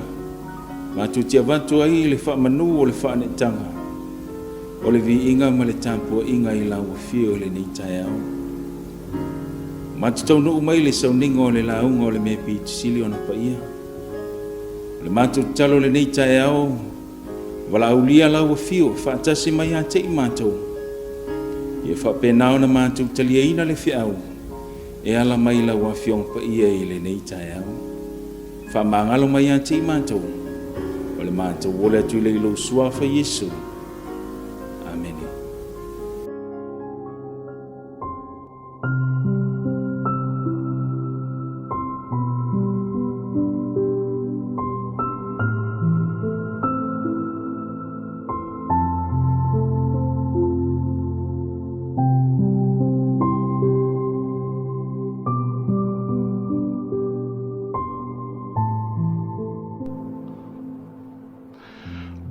matou te avatu ai le faamanu o le faaneetaga, o le viiga ma le tapuaiga i lau afio i lenei taeao. Matou taunuu mai i le sauniga o le lauga o le mea pito sili ona paia. O le matou tatalo i lenei taeao, valaaulia lau afio e faatasi mai ia te i matou, ia faapena ona matou taliaina le feau e ala mai i lau Afioga Paia i lenei taeao. Faamagalo mai ia te i matou, o le matou ole atu i le i lou Suafa Iesu. Amene.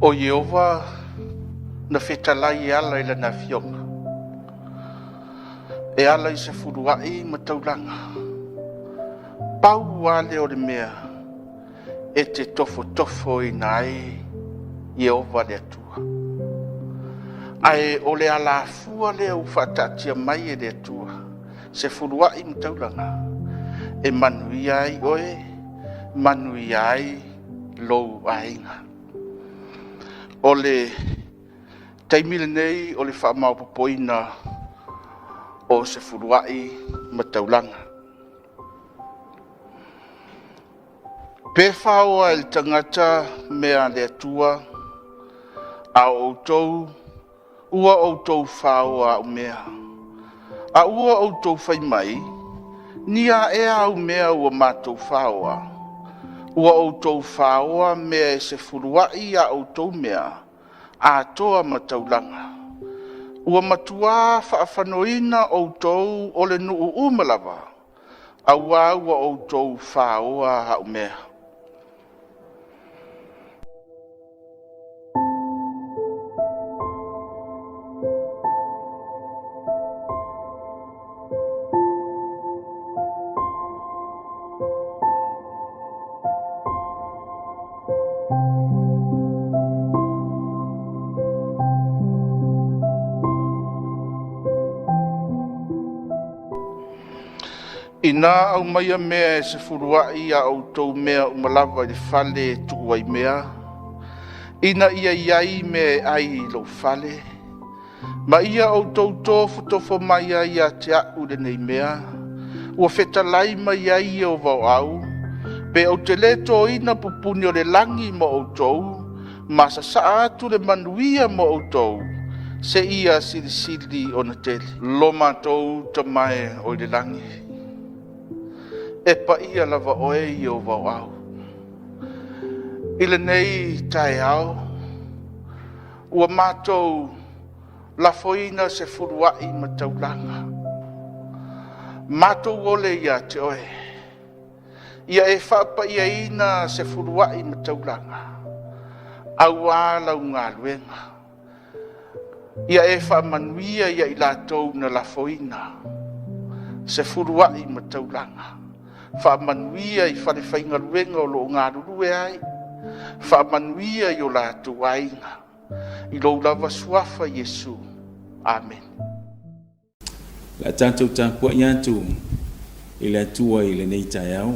O Ieova na fetalai e ala i lana afioga, e ala i se fuluai ma taulaga. Pau lava lea o le mea e te tofotofoina ai Ieova le Atua. Ae o le alafua lea ua faataatia mai e le Atua, se fuluai ma taulaga, e manuia ai oe, manuia ai lou aiga. O le taimi lenei o le faamaopoopoina o se fuluai ma taulaga. Pe faoa e le tagata mea a le Atua, a o outou ua outou faoa au mea. A ua outou fai mai, Ni a ea au mea ua matou faoa? Ua outou faoa mea e sefuluai a outou mea atoa ma taulaga. Ua matuā faafanoina outou o le nuu uma lava, auā ua outou faoa au mea. Inā aumaia mea e sefuluai a outou mea uma lava i le fale e tuu ai mea, ina ia i ai mea e ai i lou fale, ma ia outou tofotofo mai ai ia te a'u i lenei mea, ua fetalai mai ai Ieova o Au, pe ou te le tōina pupuni o le lagi mo outou, ma sasaa atu le manuia mo outou, seia silisili ona tele. Lo matou Tama e o i le lagi, e paia lava oe Ieova o Au. I lenei taeao, ua matou lafoina se fuluai ma taulaga, matou ole ia te oe, ia e faapaiaina se fuluai ma taulaga, auā lau galuega. Ia e faamanuia ia i latou na lafoina se fuluai ma taulaga. Faamanuia i falefaigaluega o lo o galulue ai. Faamanuia i o latou aiga. I lou lava suafa Iesu. Amene. O le a tatou tapuai atu i le Atua i lenei taeao.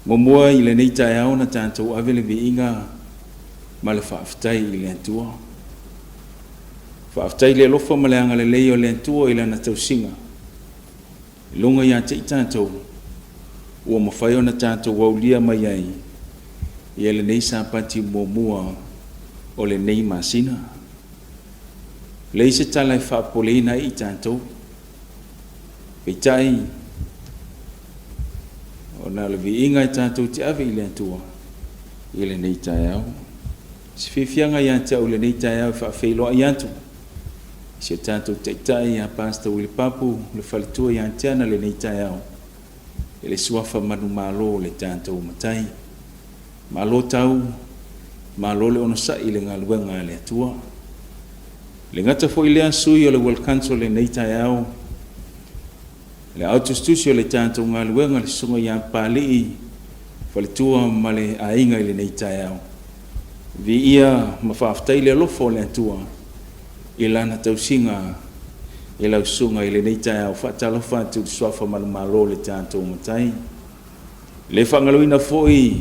Muamua i lenei taeao na tatou ave le viiga ma le faafetai i le Atua. Faafetai i le alofa ma le agalelei o le Atua i Lana tausiga i luga ia te i tatou ua mafai ona tatou aulia mai ai ia lenei Sapati muamua o lenei masina. Leai se tala e faapopoleina ai i tatou. Peitai, ona o le viiga e tatou te ave i le Atua i lenei taeao. Se fiafiaga ia te au i lenei taeao e faafeiloai atu i si o tatou Taitai ia Pastor Willie Papu, le faletua ia te ana i lenei taeao, i le suafa manumalo o le tatou Matai. Malo tau, malo le onosai i le galuega a le Atua. E le gata foi i lea sui o le World Council i lenei taeao, le aao tusitusi o le tatou galuega le Susuga ia Papalii, faletua ma le aiga i lenei taeao. Viia ma faafetai le alofa o le Atua i Lana tausiga i lau susuga i lenei taeao. Faatalofa atu i le suafa manumalo o le tatou Matai. E le faagaloina foi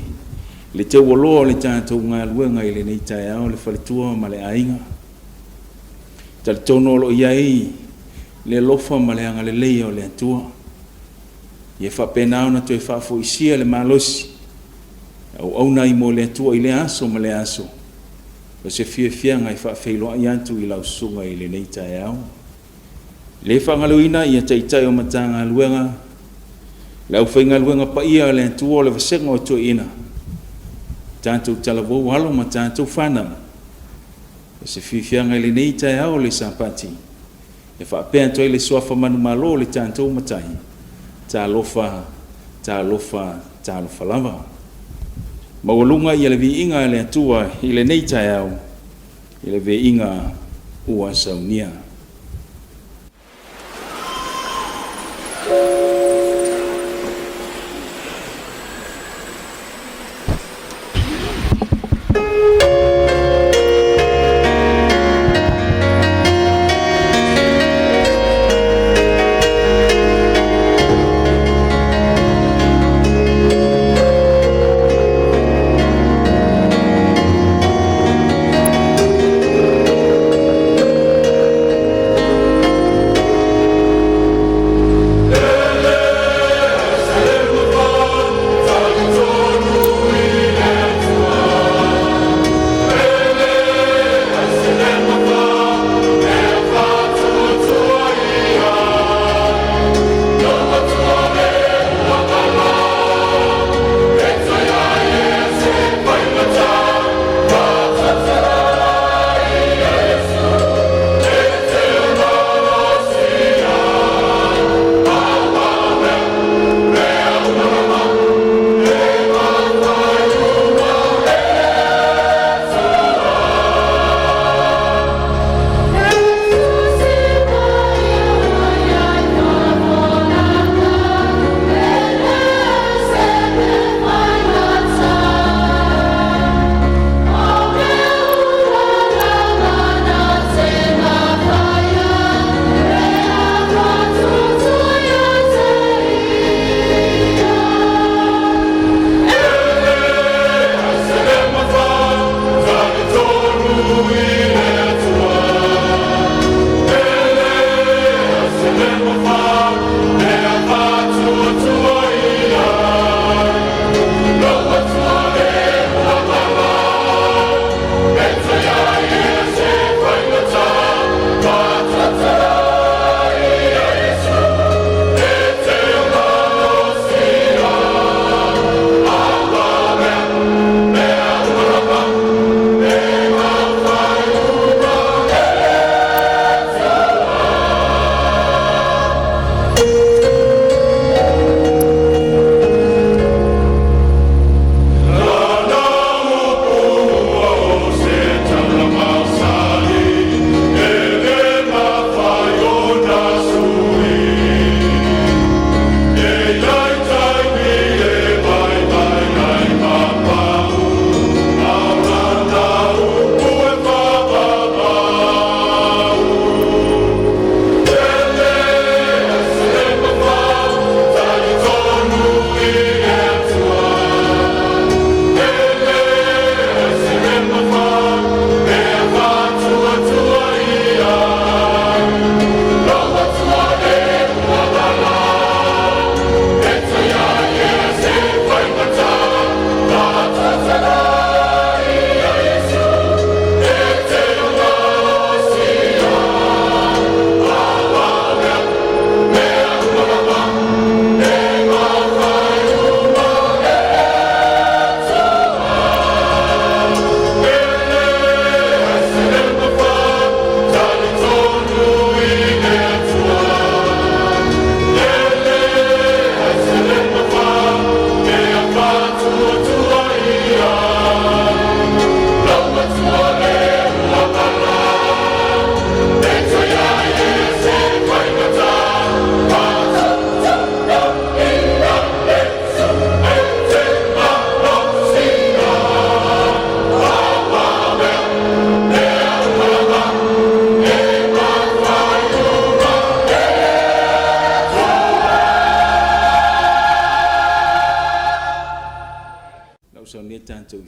le teualoa o le tatou galuega i lenei taeao, le faletua ma le aiga. E talitonu o lo o i ai le alofa ma le agalelei o le Atua. Ia faapena ona toe faafoisia le malosi e auauna ai mo le Atua i lea aso ma lea aso. O se fiafiaga e faafeiloai atu i lau susuga i lenei taeao. E le faagaloina ia Taitai o Matagaluega, le aufaigaluega paia a le Atua o le Vasega o Toeaiina, tatou talavou alo ma tatou fanau. O se fiafiaga i lenei taeao o le Sapati, e faapea atu ai le suafa manumalo o le tatou Matai, Talofa, talofa, talofa lava. Maualuga ia le viiga a le Atua i lenei taeao, i le viiga ua saunia.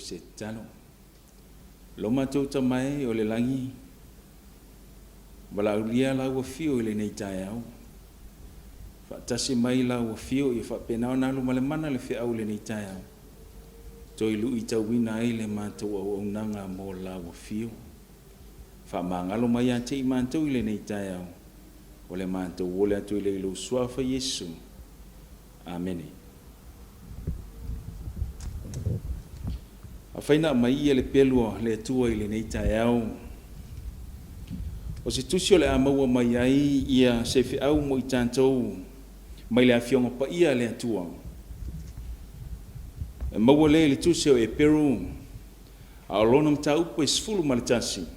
se tatalo. Lo matou Tama e o le lagi, valaaulia Lau Afio i lenei taeao. Faatasi mai Lau Afio ia faapena ona alu ma le mana le feau i lenei taeao. Toe luitauina ai le matou auaunaga mo Lau Afio. Faamagalo mai ia te i matou i lenei taeao, o le matou ole atu e lea i Lou Suafa Iesu. Amene. Afai na aumai ia le pelu a le Atua i lenei taeao, o se tusi o le a maua mai ai ia se feau mo i tatou mai le Afioga Paia a le Atua. E maua lea i le tusi o Eperu, a o lona mataupu e 11,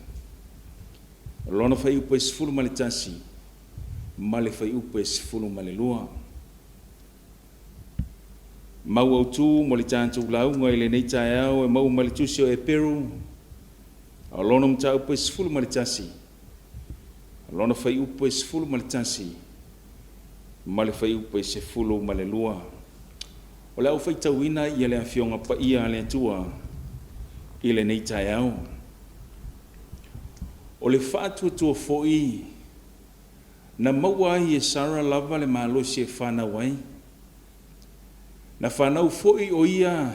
o lona fuaiupu e 11 ma le fuaiupu e 12. Mau autu mo le tatou lauga i lenei taeao e maua mai le Tusi o Eperu, a o lona mataupu e 11, o lona fuaiupu e 11 ma le fuaiupu e 12. O le a ou faitauina ia le Afioga Paia a le Atua i lenei taeao. O le faatuatua foi Na maua ai e Sara lava le malosi e fanau ai. Na fanau foi o ia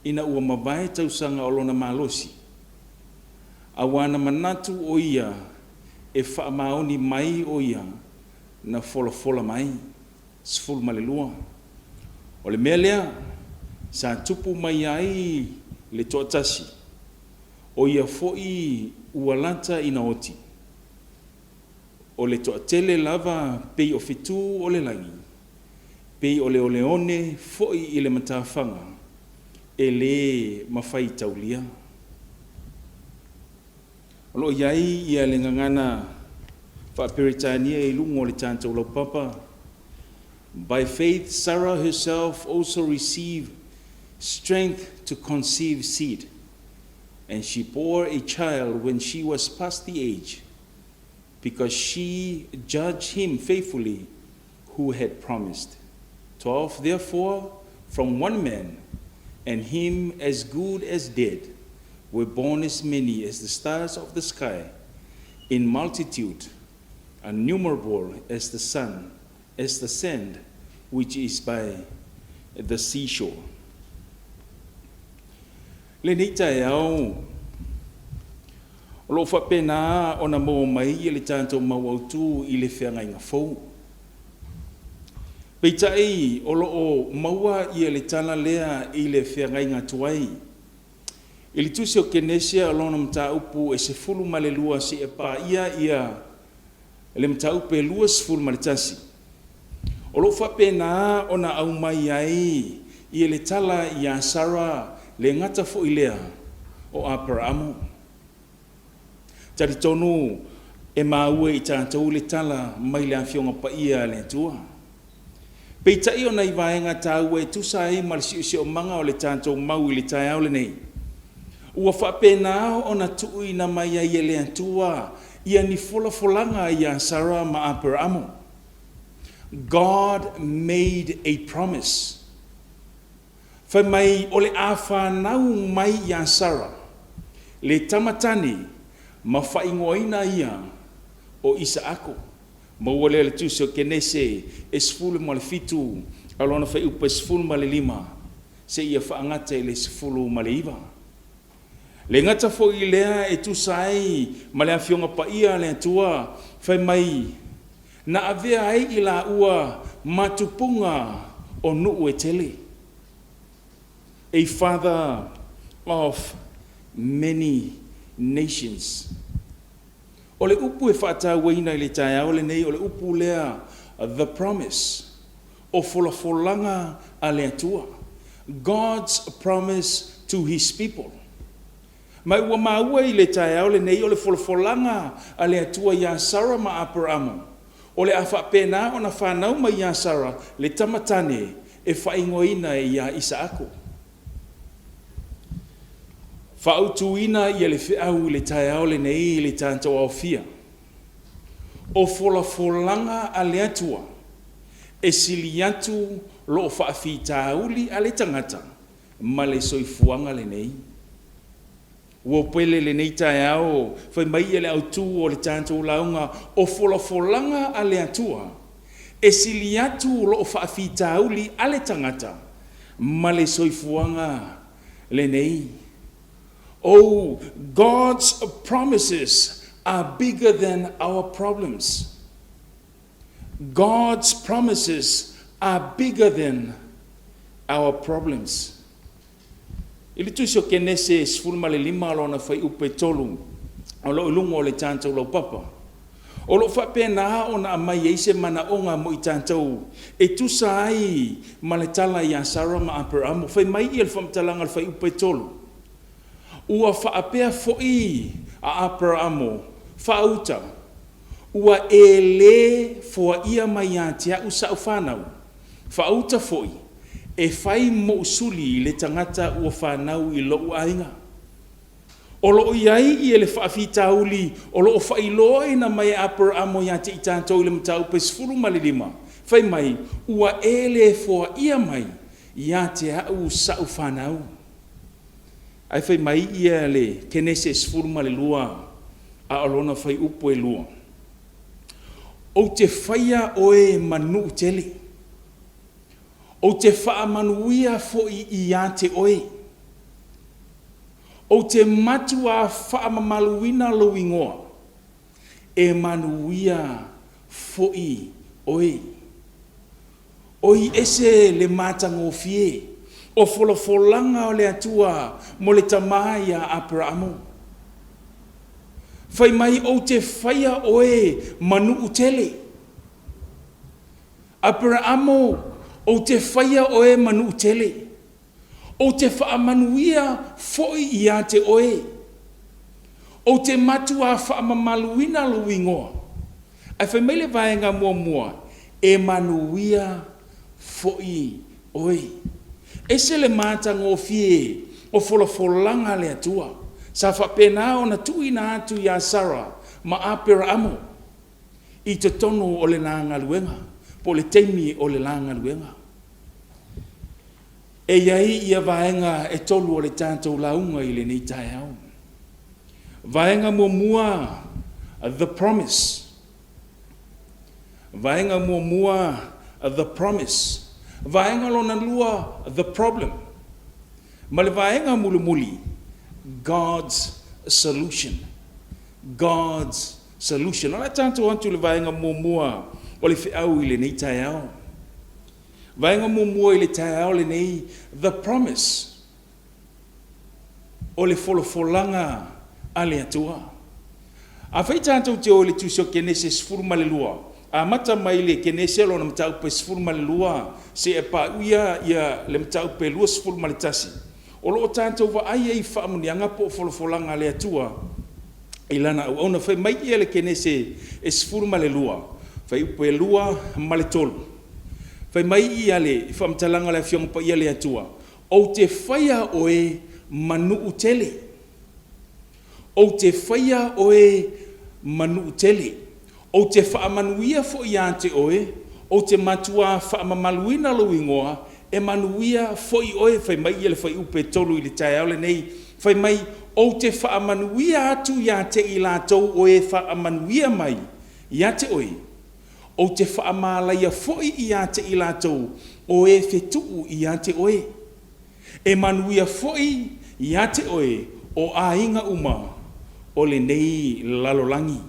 ina ua mavae tausaga o lona malosi, auā na manatu o ia e faamaoni mai o ia na folafola mai. 12. O le mea lea sa tupu mai ai le toatasi, o ia foi ua lata ina oti. O le toatele lava pei o fetu o le lagi, pei o le oneone foi i le matafaga, e lē mafai taulia. O lo o i ai ia le gagana faa-Peretania i luga o le tatou laupapa, By faith Sarah herself also received strength to conceive seed, and she bore a child when she was past the age, because she judged him faithfully who had promised. 12 Therefore, from one man, and him as good as dead, were born as many as the stars of the sky, in multitude, innumerable as the sun, as the sand which is by the seashore. Lenei taeao, o lo o faapena ona maua mai le tatou mau autu i le feagaiga fou. Peitai, o lo o maua ia le tala lea i le feagaiga tuai. I le tusi o Kenesia o lona mataupu e 12 seia paia ia le mataupu e 21, o lo o faapena ona aumai ai ia le tala ia Sara le gata foi lea o Aperamo. Talitonu e maua e i tatou le tala mai le Afioga Paia a le Atua. Peitai o nai vaega taua e tusa ai ma le siosiomaga o le tatou mau i le taeao lenei, ua faapena ona tuuina mai ai e le Atua ia ni folafolaga ia Sara ma Aperamo. God made a promise. Fai mai o le a fanau mai ia Sara le tama tane ma faaigoaina ia o Isaako. Maua lea i le Tusi o Kenese e 17 a lona fuaiupu e 15 seia faagata i le 19. Le gata foi i lea e tusa ai ma le Afioga Paia a le Atua, fai mai, Na avea ai i laua ma tupuga o nuu e tele. A father of many nations. O le upu e faatauaina i le taeao lenei o le upu lea the promise, o folafolaga a le Atua, God's promise to His people. Ma ua maua i le taeao lenei o le folafolaga a le Atua ia Sara ma Aperamo, o le a faapena ona fanau mai ia Sara le tama tane e faaigoaina ia Isaako. Faautuina ia le feau i le taeao lenei i le tatou aofia. O folafolaga a le Atua e sili atu loo faafitauli a le tagata ma le soifuaga lenei. Ua pele lenei taeao, fai mai ia le autu o le tatou lauga, o folafolaga a le Atua, e sili atu loo faafitauli a le tagata ma le soifuaga lenei. Oh, God's promises are bigger than our problems. God's promises are bigger than our problems. I le Tusi o Kenese 15 lona fuaiupu e 3, o lo o i luga o le tatou laupapa, o lo o faapena ona aumai ai se manaoga mo i tatou e tusa ai ma le tala ia Sara ma Aperamo. Fai mai ia le faamatalaga o le fuaiupu e 3, Ua faapea foi a Aperamo, Faauta, ua e lē foaia mai ia te a'u sa'u fanau, faauta foi e fai mo'u suli le tagata ua fanau i lo'u aiga. O lo o i ai ia le faafitauli o lo o faailoaina mai e Aperamo ia te i tatou i le mataupu e 15, fai mai, Ua e lē foaia mai ia te a'u sa'u fanau. Ae fai mai ia le Kenese 12 a o lona fuaiupu e 2, Ou te faia oe ma nuu tele, ou te faamanuia foi ia te oe, ou te matuā faamamaluina lou igoa, e manuia foi oe. Oi ese le matagofie o folafolaga o le Atua mo le tama ia Aperamo. Fai mai ou te faia oe ma nuu tele. Aperamo, ou te faia oe ma nuu tele. Ou te faamanuia foi ia te oe. Ou te matuā faamamaluina lou igoa. Ae fai mai le vaega muamua, e manuia foi oe. Ese le matagofie o folafolaga a le Atua sa faapena ona tuuina atu ia Sara ma Aperamo i totonu o le la galuega, po o le taimi o le la galuega. E i ai ia vaega e tolu o le tatou lauga i lenei taeao. Vaega muamua, the promise. Vaega muamua, the promise. Vaega lona lua, the problem. Ma le vaega mulimuli, God's solution. God's solution. O le a tatou atu i le vaega muamua o le feau i lenei taeao. Vaega muamua i le taeao lenei, the promise. O le folafolaga a le Atua. Afai tatou te o i le Tusi o Kenese 12, amata mai le Kenese lona mataupu e 12 seia paia le mataupu e 21, o lo o tatou vaai ai i faamanuiaga po o folafolaga a le Atua i Lana auauna. Fai mai ia le Kenese e 12, fuaiupu e 2 ma le 3, fai mai ia le faamatalaga a le Afioga Paia a le Atua, Ou te faia oe ma nuu tele. Ou te faia oe ma nuu tele. Ou te faamanuia foi ia te oe, ou te matuā faamamaluina lou igoa, e manuia foi oe. Fai mai ia le fuaiupu e 3 i le taeao lenei, fai mai, Ou te faamanuia atu ia te i latou o e faamanuia mai ia te oe, ou te faamalaia foi ia te i latou o e fetuu ia te oe. E manuia foi ia te oe o aiga uma o lenei lalolagi.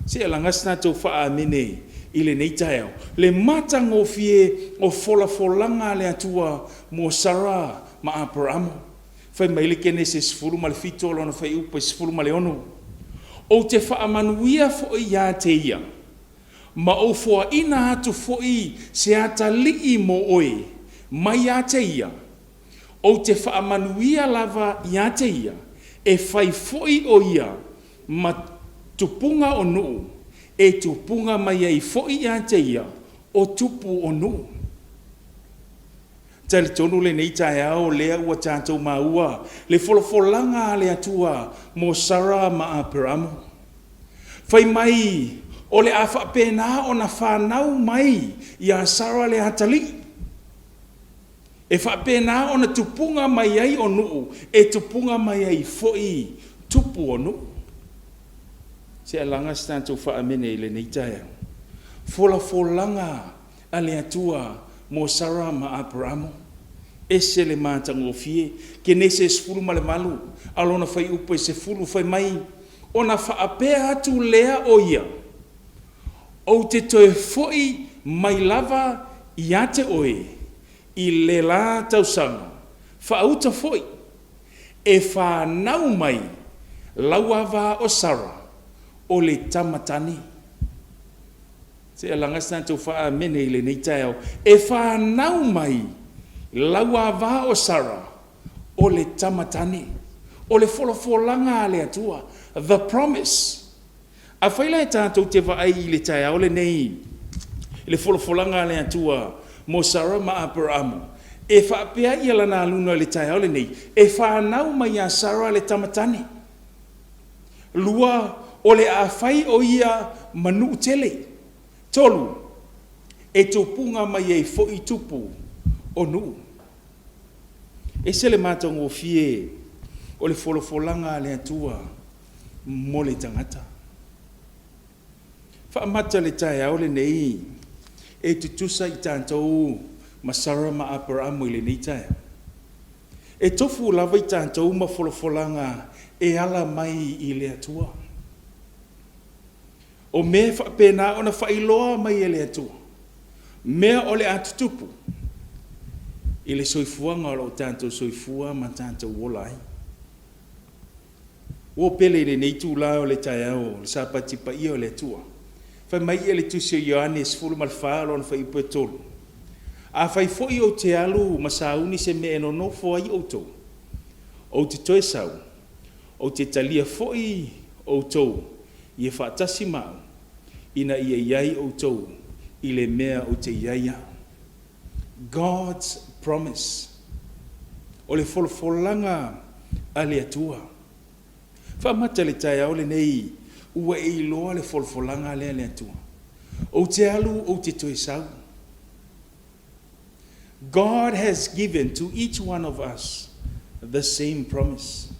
Se i laga se tatou faa-amene i lenei taeao. Le matagofie o folafolaga a le Atua mo Sara ma Aperamo. Fai mai le Kenese 17 lona fuaiupu e 16, Ou te faamanuia foi ia te ia, ma ou foaina atu foi se atalii mo oe mai ia te ia, ou te faamanuia lava ia te ia, e fai foi o ia ma tupuga o nuu, e tupuga mai ai foi ia te ia o tupu o nuu. Talitonu lenei taeao o lea ua tatou maua le folafolaga a le Atua mo Sara ma Aperamo. Fai mai o le a faapena ona fanau mai ia Sara le atalii, e faapena ona tupuga mai ai o nuu, e tupuga mai ai foi Tupu o nuu. Se alaga se tatou faa-amene i lenei taeao. Folafolaga a le Atua mo Sara ma Aperamo, ese le matagofie. Kenese 18 a o lona fuaiupu e 10, fai mai, Ona faapea atu lea o ia, Ou te toe foi mai lava ia te oe i le la tausaga faauta foi, e fanau mai lau ava o Sara o le tama tane. Se alaga se tatou faa-amene i lenei taeao. E fanau mai lau ava o Sara o le tama tane. O le folafolaga a le Atua, the promise. Afai la e tatou te vaai i le taeao lenei i le folafolaga a le Atua mo Sara ma Aperamo, e faapea ia lana aluga i le taeao lenei, e fanau mai ia Sara le tama tane. Lua, o le a fai o ia ma nuu tele. Tolu, e tupuga mai ai foi tupu o nuu. E ese le matagofie o le folafolaga a le Atua mo le tagata. Faamata le taeao lenei e tutusa i tatou ma Sara ma Aperamo i lenei taeao? E tofu lava i tatou ma folafolaga e ala mai i le Atua. O mea e faapena ona faailoa mai e le Atua, mea o le a tutupu i le soifuaga o lo o tatou soifua ma tatou ola ai. Ua pele i lenei itula o le taeao o le Sapati paia o le Atua. Fai mai le Tusi o Ioane 14 lona fuaiupu e 3, Afai foi ou te alu ma sauni se mea e nonofo ai outou, ou te toe sau, ou te talia foi outou ia faatasi ma au, ina ia i ai outou i le mea ou te i ai au. God's promise. O le folafolaga a le Atua. Faamata le taeao lenei ua e iloa le folafolaga lea a le Atua. Ou te alu ou te toe sau. God has given to each one of us the same promise.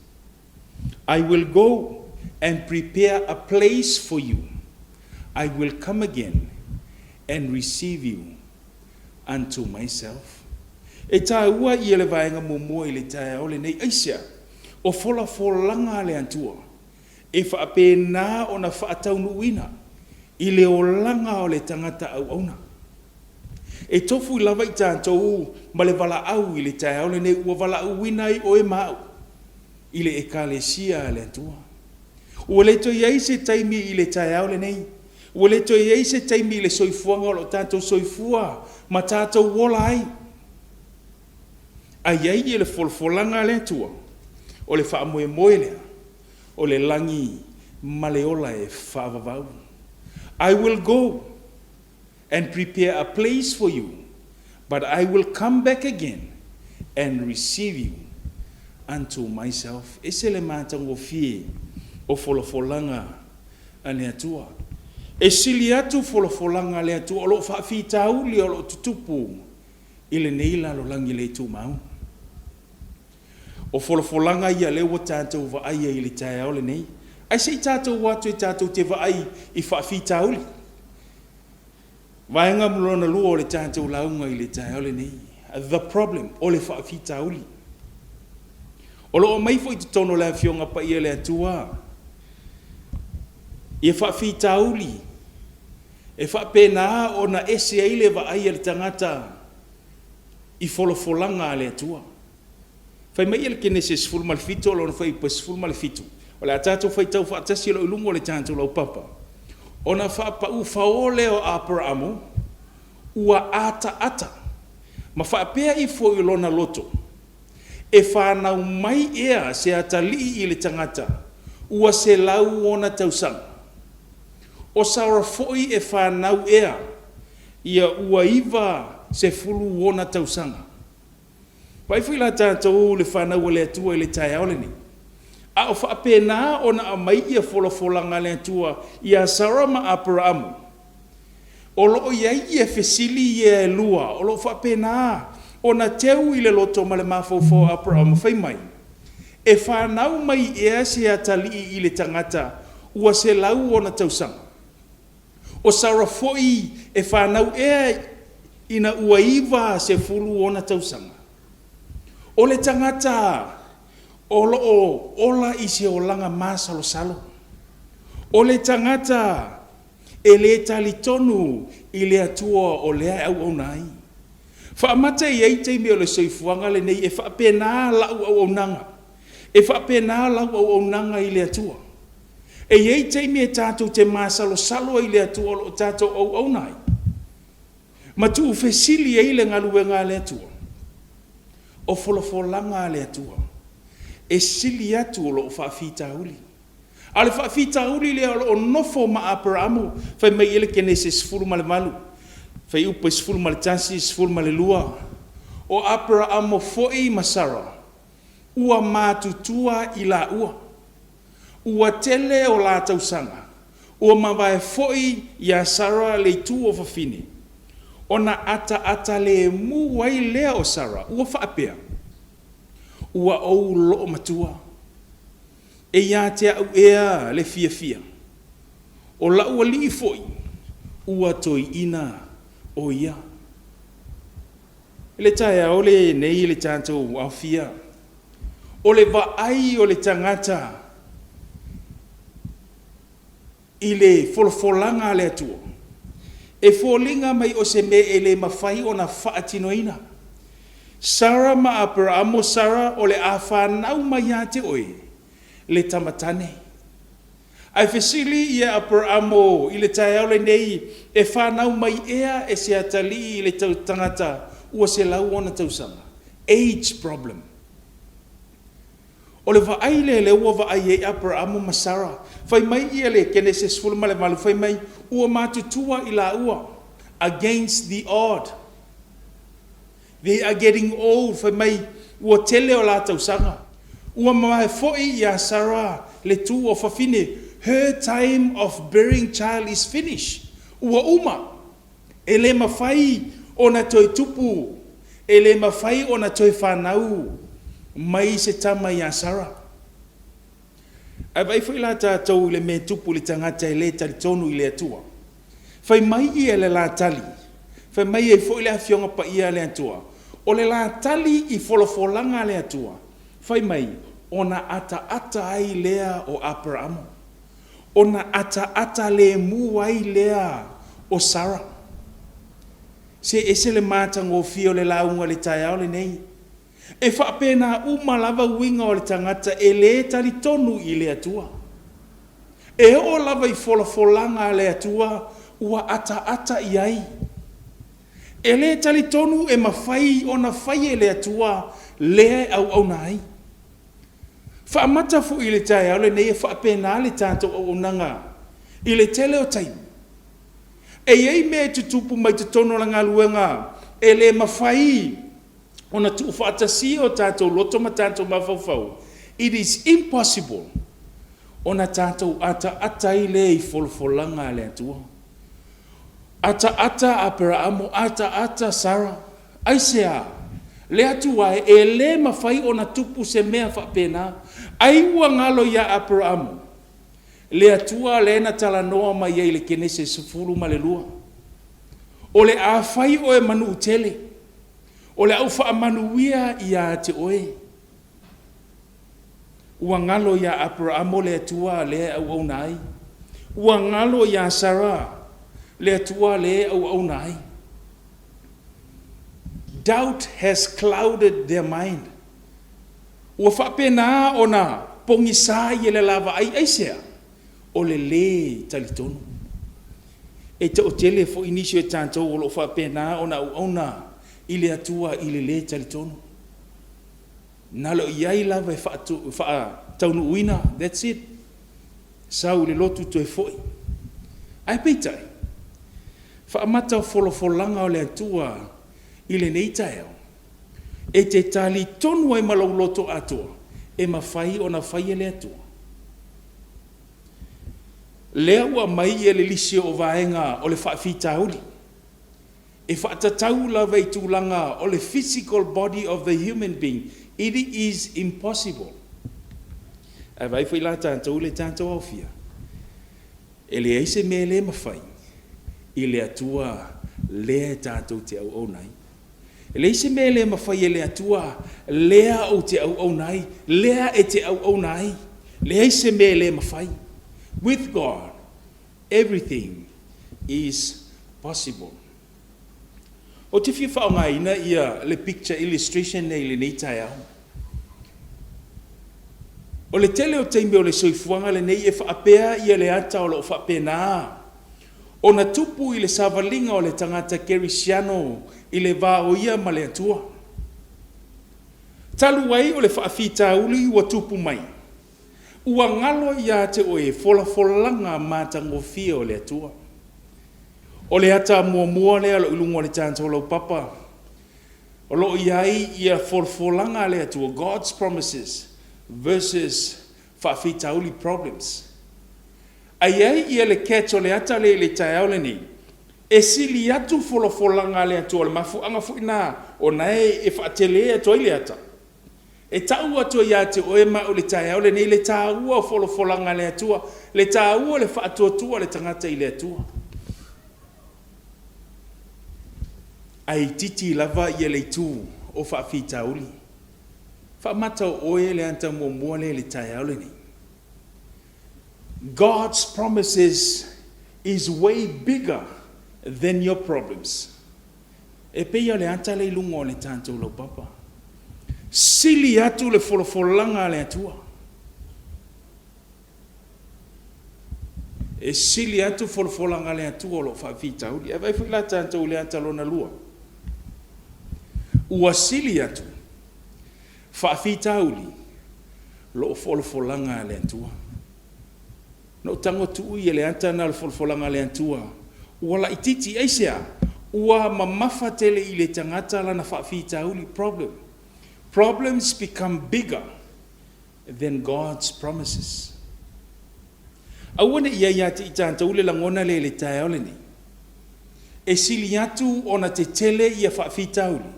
I will go and prepare a place for you. I will come again and receive you unto myself. E taua ia le vaega muamua i le taeao lenei. Aisea? O folafolaga a le Atua e faapena ona faataunuuina i le olaga o le tagata auauna. E tofu lava i tatou ma le valaau i le taeao lenei ua valaauina ai oe ma au i le Ekalesia a le Atua. Ua le toe i ai se taimi i le taeao lenei, ua le toe i ai se taimi i le soifuaga o lo o tatou soifua ma tatou ola ai. A i ai le folafolaga a le Atua, o le faamoemoe lea, o le lagi ma le ola e faavavau. I will go and prepare a place for you, but I will come back again and receive you unto myself. Ese le matagofie o folafolaga a le Atua. E sili atu folafolaga a le Atua o lo o faafitauli o lo o tutupu i lenei lalolagi le tumau. O folafolaga ia lea ua tatou vaai ai i le taeao lenei. Ae se i tatou o atu e tatou te vaai i faafitauli. Vaega lona lua o le tatou lauga i le taeao lenei, the problem, o le faafitauli. O lo o aumai foi i totonu o le Afioga Paia a le Atua ia faafitauli e faapena ona ese ai le vaai a le tagata i folafolaga a le Atua. Fai mai le Kenese 17 lona fuaiupu e 17, o le a tatou faitau faatasi o lo o i luga o le tatou laupapa, ona faapau fao lea o Aperamo ua ataata ma faapea ifo i lona loto, e fanau mai ea se atalii i le tagata ua 100 ona tausaga. O Sara foi e fanau ea ia ua 90 ona tausaga. Vaai foi la tatou le fanau a le Atua i le taeao lenei. A o faapena ona aumai ia folafolaga a le Atua ia Sara ma Aperamo, o lo o i ai ia fesili ia e lua o lo o faapena ona teu i le loto ma le mafaufau o Aperamo, fai mai, E fanau mai ea se atalii i le tagata ua 100 ona tausaga? O Sara foi e fanau ea ina ua 90 ona tausaga? O le tagata o lo o ola i se olaga masalosalo, o le tagata e le talitonu i le Atua o lea e auauna ai. Faamata e i ai taimi o le soifuaga lenei e faapena lau auaunaga, e faapena lau auaunaga i le Atua. E i ai taimi e tatou te masalosalo ai i le Atua o lo o tatou auauna ai, ma tuufesili ai le galuega a le Atua. O folafolaga a le Atua, e sili atu o lou faafitauli. A o le faafitauli lea o lo o nofo ma Aperamo, fai mai i le Kenese 18, fuaiupu 11, 12, o Aperamo foi ma Sara, ua matutua i laua, ua tele o la tausaga, ua mavae foi ia Sara le itu o fafine, ona ataata lemu ai lea o Sara, ua faapea, ua ou loomatua, e ia te au ea le fiafia, o la'u alii foi ua toeaina o ia. I le taeao lenei i le tatou aofia, o le vaai o le tagata i le folafolaga a le Atua, e foliga mai o se mea e le mafai ona faatinoina. Sara ma Aperamo, Sara, o le a fanau mai ia te oe le tama tane. Ae fesili ia Aperamo i le taeao lenei, e fanau mai ea e se atalii i le tagata ua 100 ona tausaga? Age problem. O le vaai lea lea ua vaai ai Aperamo ma Sara. Fai mai ia le Kenese 18, fai mai, ua matutua i laua, against the odd. They are getting old, fai mai, ua tele o la tausaga. Ua mavae foi ia Sara le tu o fafine, her time of bearing child is finished. Ua uma, e le mafai ona toe tupu, e le mafai ona toe fanau mai se tama ia Sara. Ae vaai foi la tatou i le mea e tupu i le tagata e le talitonu i le Atua. Fai mai ia le latali, fai mai ai foi le Afioga Paia a le Atua, o le latali i folafolaga a le Atua, fai mai, ona ataata ai lea o Aperamo, ona ataata lemu ai lea o Sara. Se ese le matagofie o le lauga i le taeao lenei. E faapena uma lava uiga o le tagata e le talitonu i le Atua. E oo lava i folafolaga a le Atua ua ataata i ai. E le talitonu e mafai ona fai e le Atua lea e auauna ai. Faamata foi i le taeao lenei e faapena le tatou auaunaga i le tele o taimi. E i ai mea e tutupu mai totonu o le galuega e le mafai ona tuufaatasia o tatou loto ma tatou mafaufau. It is impossible ona tatou ataata ai lea i folafolaga a le Atua. Ataata Aperamo, ataata Sara. Aisea? Le Atua e, e le mafai ona tupu se mea faapena. Ai ua galo ia Aperamo le Atua lea na talanoa mai ai i le Kenese 12. O le a fai oe ma nuu tele, o le a ou faamanuia ia te oe. Ua galo ia Aperamo le Atua lea e auauna ai. Ua galo ia Sara le Atua lea e auauna ai. Doubt has clouded their mind. Ua faapena ona pogisa i le lavaai aisea? O le lē talitonu. E toatele foi nisi o tatou o lo o faapena ona auauna i le Atua i le lē talitonu. Na o le i ai lava e faataunuuina, that's it. Sau i le lotu toe foi. Ae peitai, faamata folafolaga o le Atua i lenei taeao, e te talitonu ai ma lou loto atoa, e mafai ona fai e le Atua. Lea ua aumai ia le lisi o vaega o le faafitauli, e faatatau lava i tulaga o le physical body of the human being, it is impossible. Ae vaai foi la tatou i le tatou aofia, e leai se mea e le mafai i le Atua lea e tatou te auauna ai. E leai se mea e le mafai e le Atua lea ou te auauna ai, lea e te auauna ai. Leai se mea e le mafai. With God, everything is possible. Ou te fia faaaogaina ia le picture illustration nei i lenei taeao. O le tele o taimi o le soifuaga lenei e faapea ia le ata o lo o faapena ona tupu i le savaliga o le tagata kerisiano i le va o ia ma le Atua. Talu ai o le faafitauli ua tupu mai, ua galo ia te oe folafolaga matagofie o le Atua. O le ata muamua lea o lo o i luga o le tatou laupapa, o lo o i ai ia folafolaga a le Atua, God's promises versus faafitauli, problems. A i ai ia le catch o le ata lea i le taeao lenei, e sili atu folafolaga a le Atua, o le mafuaaga foi lena ona e faatele atu ai le ata, e tau atu ai ia te oe ma au i le taeao lenei le taua o folafolaga a le Atua, le taua o le faatuatua o le tagata i le Atua. Ae itiiti lava ia le itu o faafitauli. Faamata o oe le ata muamua lea i le taeao lenei. God's promises is way bigger than your problems. E pei o le ata lea i luga o le tatou laupapa. Sili atu le folafolaga a le Atua. E sili atu folafolaga a le Atua o lo o faafitauli. Ae vaai foi la tatou i le ata lona lua. Ua sili atu faafitauli lo o folafolaga a le Atua. Na ou tago tuu i le ata lena o le folafolaga a le Atua, ua laitiiti. Aisea? Ua mamafa tele i le tagata lana faafitauli, problem. Problems become bigger than God's promises. Aua ne i i ai ia te i tatou le lagona lea i le taeao lenei, e sili atu ona tetele ia faafitauli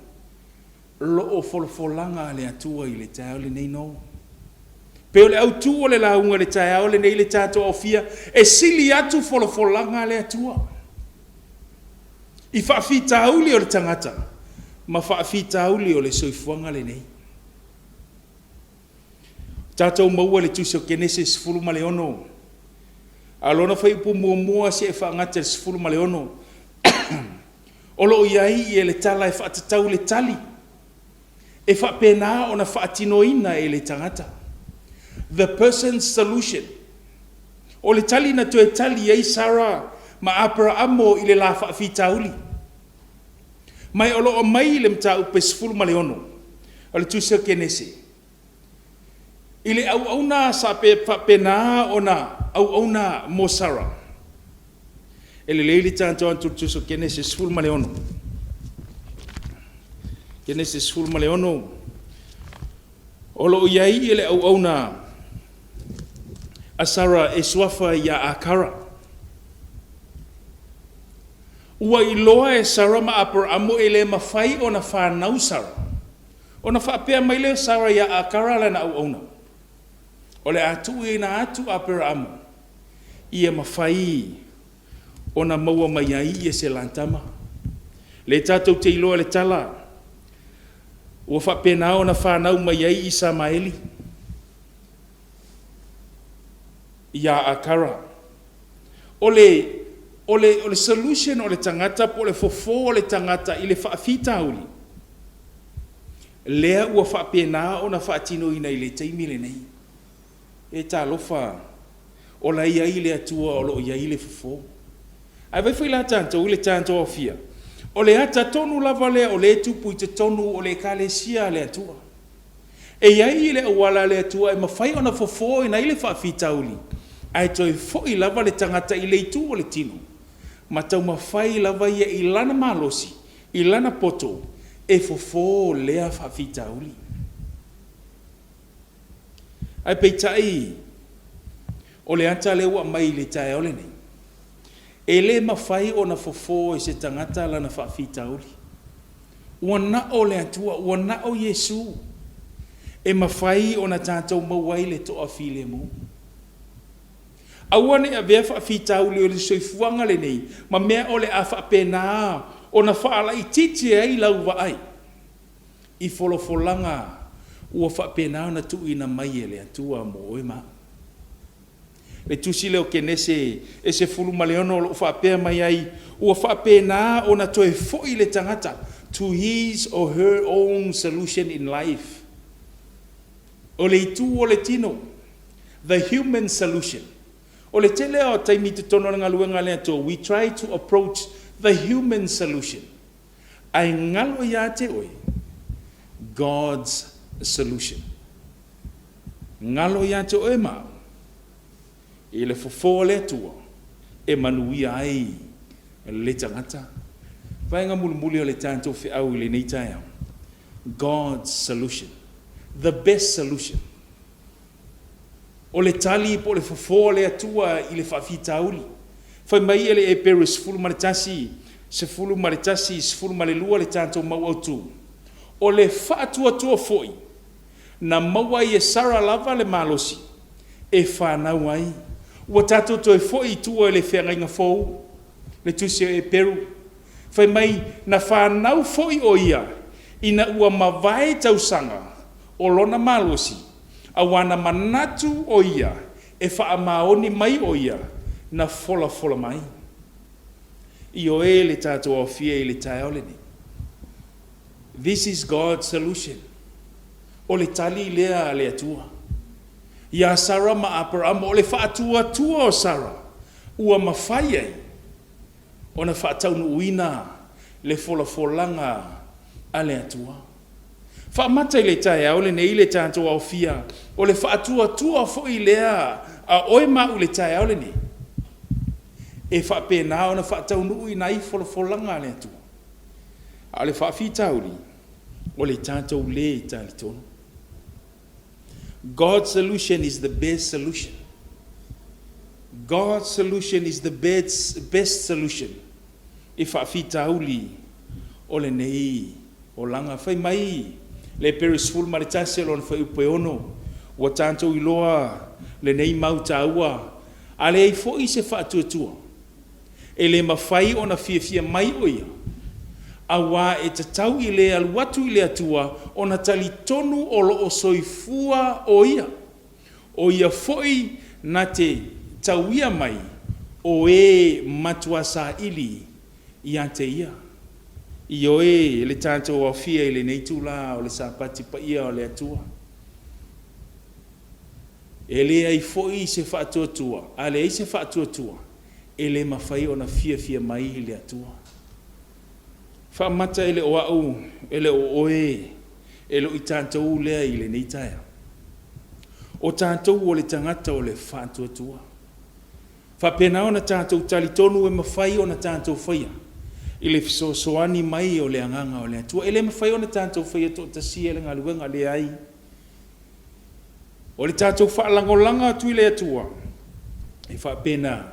lo o folafolaga a le Atua i le taeao lenei. No. Pei o le autu o le lauga i le taeao lenei le tatou aofia, e sili atu folafolaga a le Atua i faafitauli o le tagata ma faafitauli o le soifuaga lenei. Tatou maua le tusi o Kenese 16, a o lona fuaiupu muamua seia faagata i le 16, o lo o i ai le tala e faatatau le tali e faapena ona faatinoina e le tagata. The person's solution. O le tali na toe tali ai Sara ma Aperaamo i le la faafitauli. Ma o lo o aumai i le mataupu e 16 o le tusi o Kenese, i le auauna sa faapena ona auauna mo Sara. E lelei le tatou atu i le tusi o Kenese 16. Kenese 16, o lo o i ai le auauna a Sara e suafa ia Akara. Ua iloa e Sara ma Aperaamo e le mafai ona fanau Sara. Ona faapea mai lea o Sara ia Akara lana auauna, o le a tuuina atu Aperaamo ia mafai ona maua mai ai ia se lantama. Le tatou te iloa le tala, ua faapena ona fanau mai ai Isamaeli ia Akara. O le solution o le tagata po o le fofo o le tagata i le faafitauli, lea ua faapena ona faatinoina i le taimi lenei. E talofa, o la e i ai le Atua o lo o i ai le fofo. Ae vaai foi la tatou i le tatou aofia, o le ata tonu lava lea o lea e tupu i totonu o le Ekalesia a le Atua. E i ai le auala a le Atua e mafai ona fofoina ai le faafitauli, ae toe foi lava le tagata i le itu o le tino, ma taumafai lava ia i lana malosi, i lana poto, e fofo lea faafitauli. Ae peitai, o le ata lea ua aumai i le taeao lenei, e le mafai ona fofo e se tagata lana faafitauli. Ua na o le Atua, ua na o Iesu. e mafai ona tatou maua ai le toafilemu. Aua ne i avea faafitauli o le soifuaga lenei ma mea o le a faapena ona faalaitiiti ai lau vaai i folafolaga ua faapena ona tuuina mai e le Atua mo oe ma au. Le tusi lea o Kenese e 16 o lo o faapea mai ai, ua faapena ona toe foi le tagata to his or her own solution in life. O le itu o le tino, the human solution. O le tele lava o taimi i totonu o le galuega a le Atua, we try to approach the human solution. Ae galo ia te oe God's solution. Galo ia te oe ma au i le fofo a le Atua e manuia ai le tagata. Vaega mulimuli o le tatou feau i lenei taeao, God's solution, the best solution. O le tali po o le fofo a le Atua i le faafitauli. Fai mai e le Eperu 11, 11, 12 le tatou mau autu, O le faatuatua foi na maua ai e Sara lava le malosi e fanau ai. Ua tatou toe foi i tua i le Feagaiga Fou, le Tusi o Eperu, fai mai, na fanau foi o ia ina ua mavae tausaga o lona malosi, auā na manatu o ia e faamaoni mai o ia na folafola mai. Ioe le tatou aofia i le taeao lenei. This is God's solution. O le tali lea a le Atua ia Sara ma Aperamo, o le faatuatua o Sara ua mafai ai ona faataunuuina le folafolaga a le Atua. Faamata i le taeao lenei le tatou aofia, o le faatuatua foi lea a oe ma au i le taeao lenei, e faapena ona faataunuuina ai folafolaga a le Atua. A o le faafitauli, o le tatou lē talitonu. God's solution is the best solution. God's solution is the best, best solution i faafitauli o lenei olaga. Fai mai le Eperu 11 lona fuaiupu e 6, ua tatou iloa lenei mau taua, a leai foi se faatuatua, e le mafai ona fiafia mai o ia, auā e tatau i le alu atu i le Atua ona talitonu o lo o soifua o ia, o ia foi na te tauia mai o e matua saili ia te ia. Ioe, le tatou aofia i lenei itula o le Sapati paia o le Atua. E leai foi se faatuatua, a leai se faatuatua, e le mafai ona fiafia mai le Atua. Faamata e le o au, e le o oe, e le o i tatou lea i lenei taeao. O tatou o le tagata o le faatuatua. Faapena ona tatou talitonu e mafai ona tatou faia i le fesoasoani mai o le Agaga o le Atua. E le mafai ona tatou faia toatasia le galuega, leai. O le tatou faalagolago atu i le Atua, e faapena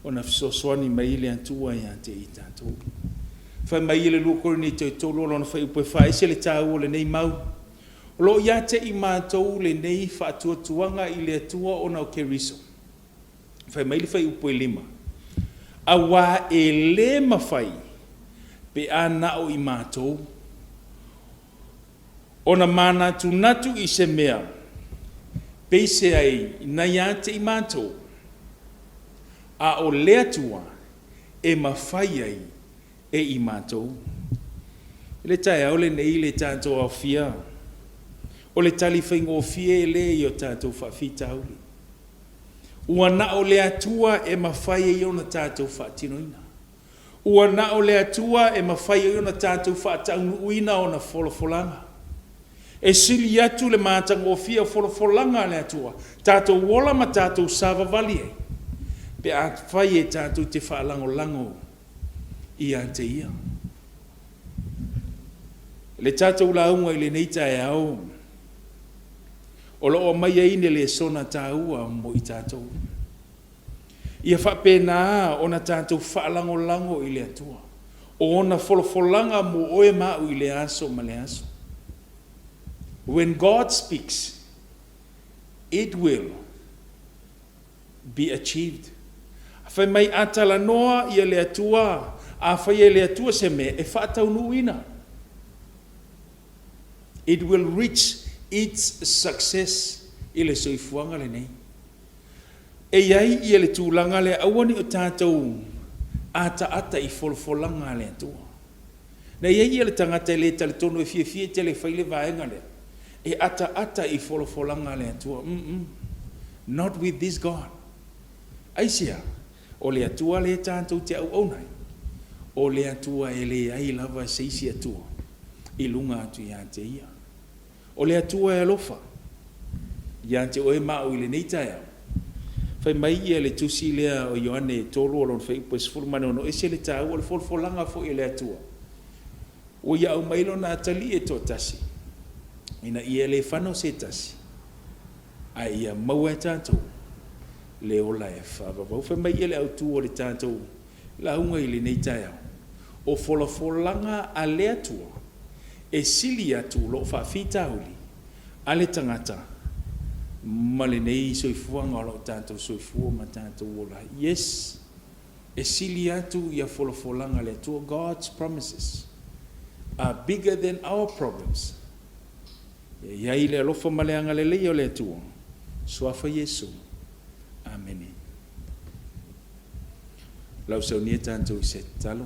ona fesoasoani mai le Atua ia te i tatou. Fai mai le 2 Korinito e 3 lona fuaiupu e 4, e ese le taua o lenei mau. O lo o ia te i matou lenei faatuatuaga i le Atua ona o Keriso. Fai mai le fuaiupu e 5, auā e lē mafai pe a na o i matou ona manatunatu i se mea peiseai na ia te i matou, a o le Atua e mafai ai e i matou. I le taeao lenei le tatou aofia, o le tali faigofie lea i o tatou faafitauli. Ua na o le Atua e mafai ai ona tatou faatinoina. Ua na o le Atua e mafai ai ona tatou faataunuuina ona folafolaga. E sili atu le matagofie o folafolaga a le Atua, tatou ola ma tatou savavali ai, pe afai e tatou te faalagolago ia te Ia. Le tatou lauga i lenei taeao, o lo o aumai ai le lesona taua mo i tatou. Ia faapena ona tatou faalagolago i le Atua, o ona folafolaga mo oe ma au i lea aso ma lea aso. When God speaks, it will be achieved. Fai mai a talanoa ia le Atua, a fai e le Atua se mea, e faataunuuina. It will reach its success i le soifuaga lenei. E i ai ia le tulaga lea, aua ne i o tatou ataata i folafolaga a le Atua. Na i ai ia le tagata e le talitonu e fiafia tele e fai le vaega lea, e ataata i folafolaga a le Atua. Mm-mm. Not with this God. Aisea? O le Atua lea tatou te auauna ai, o le Atua e leai lava se isi Atua i luga atu ia te Ia. O le Atua e alofa ia te oe ma au i lenei taeao. Fai mai ia le tusi lea o Ioane e 3 o lona fuaiupu e 16, e ese le taua o le folafolaga foi a le Atua. Ua ia aumai lona atalii e toatasi, ina ia le fano se tasi, ae ia maua e tatou le ola e faavavau. Fai mai ia le autu o le tatou lauga i lenei taeao, o folafolaga a le Atua e sili atu loo faafitauli a le tagata ma lenei soifuaga o lo o tatou soifua ma tatou ola ai. Yes, e sili atu ia folafolaga a le Atua, God's promises are bigger than our problems. E i ai le alofa ma le agalelei o le Atua. Suafa Iesu. Amene. Lau saunia tatou i se tatalo.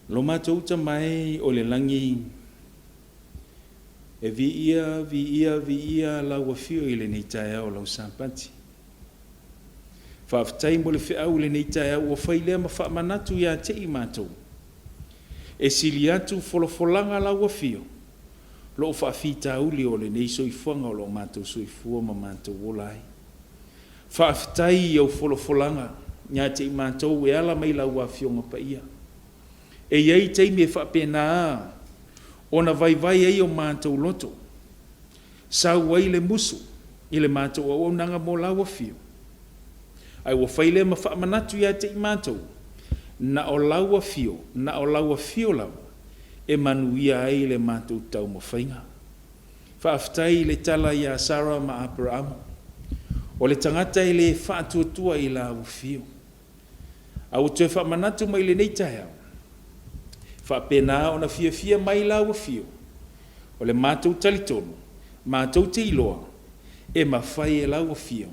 Lo matou Tama e o le lagi, e viia, viia, viia lau Afio i lenei taeao o lau Sapati. Faafetai mo le feau i lenei taeao ua fai lea ma faamanatu ia te i matou. E sili atu folafolaga lau Afio, loo faafitauli o lenei soifuaga o lo o matou soifua ma matou ola ai. Faafetai i au folafolaga ia te i matou e ala mai lau Afioga Paia. E i ai taimi e faapena ona vaivai ai o matou loto, sau ai le musu i le matou auaunaga mo lau Afio, ae ua fai lea ma faamanatu ia te i matou, na o lau Afio, na o lau Afio lava e manuia ai le matou taumafaiga. Faafetai i le tala ia Sara ma Aperamo, o le tagata e le faatuatua i lau Afio. A ua toe faamanatu mai i lenei taeao, faapena ona fiafia mai lau Afio, o le matou talitonu, matou te iloa, e mafai e lau Afio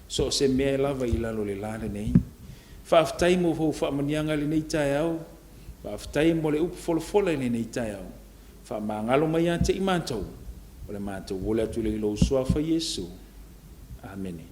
so o se mea lava i lalo o le la lenei. Faafetai mo ou faamanuiaga i lenei taeao, faafetai mo le upu folafola i lenei taeao. Faamagalo mai ia te i matou, o le matou ola atu lea i lou Suafa Iesu. Amene.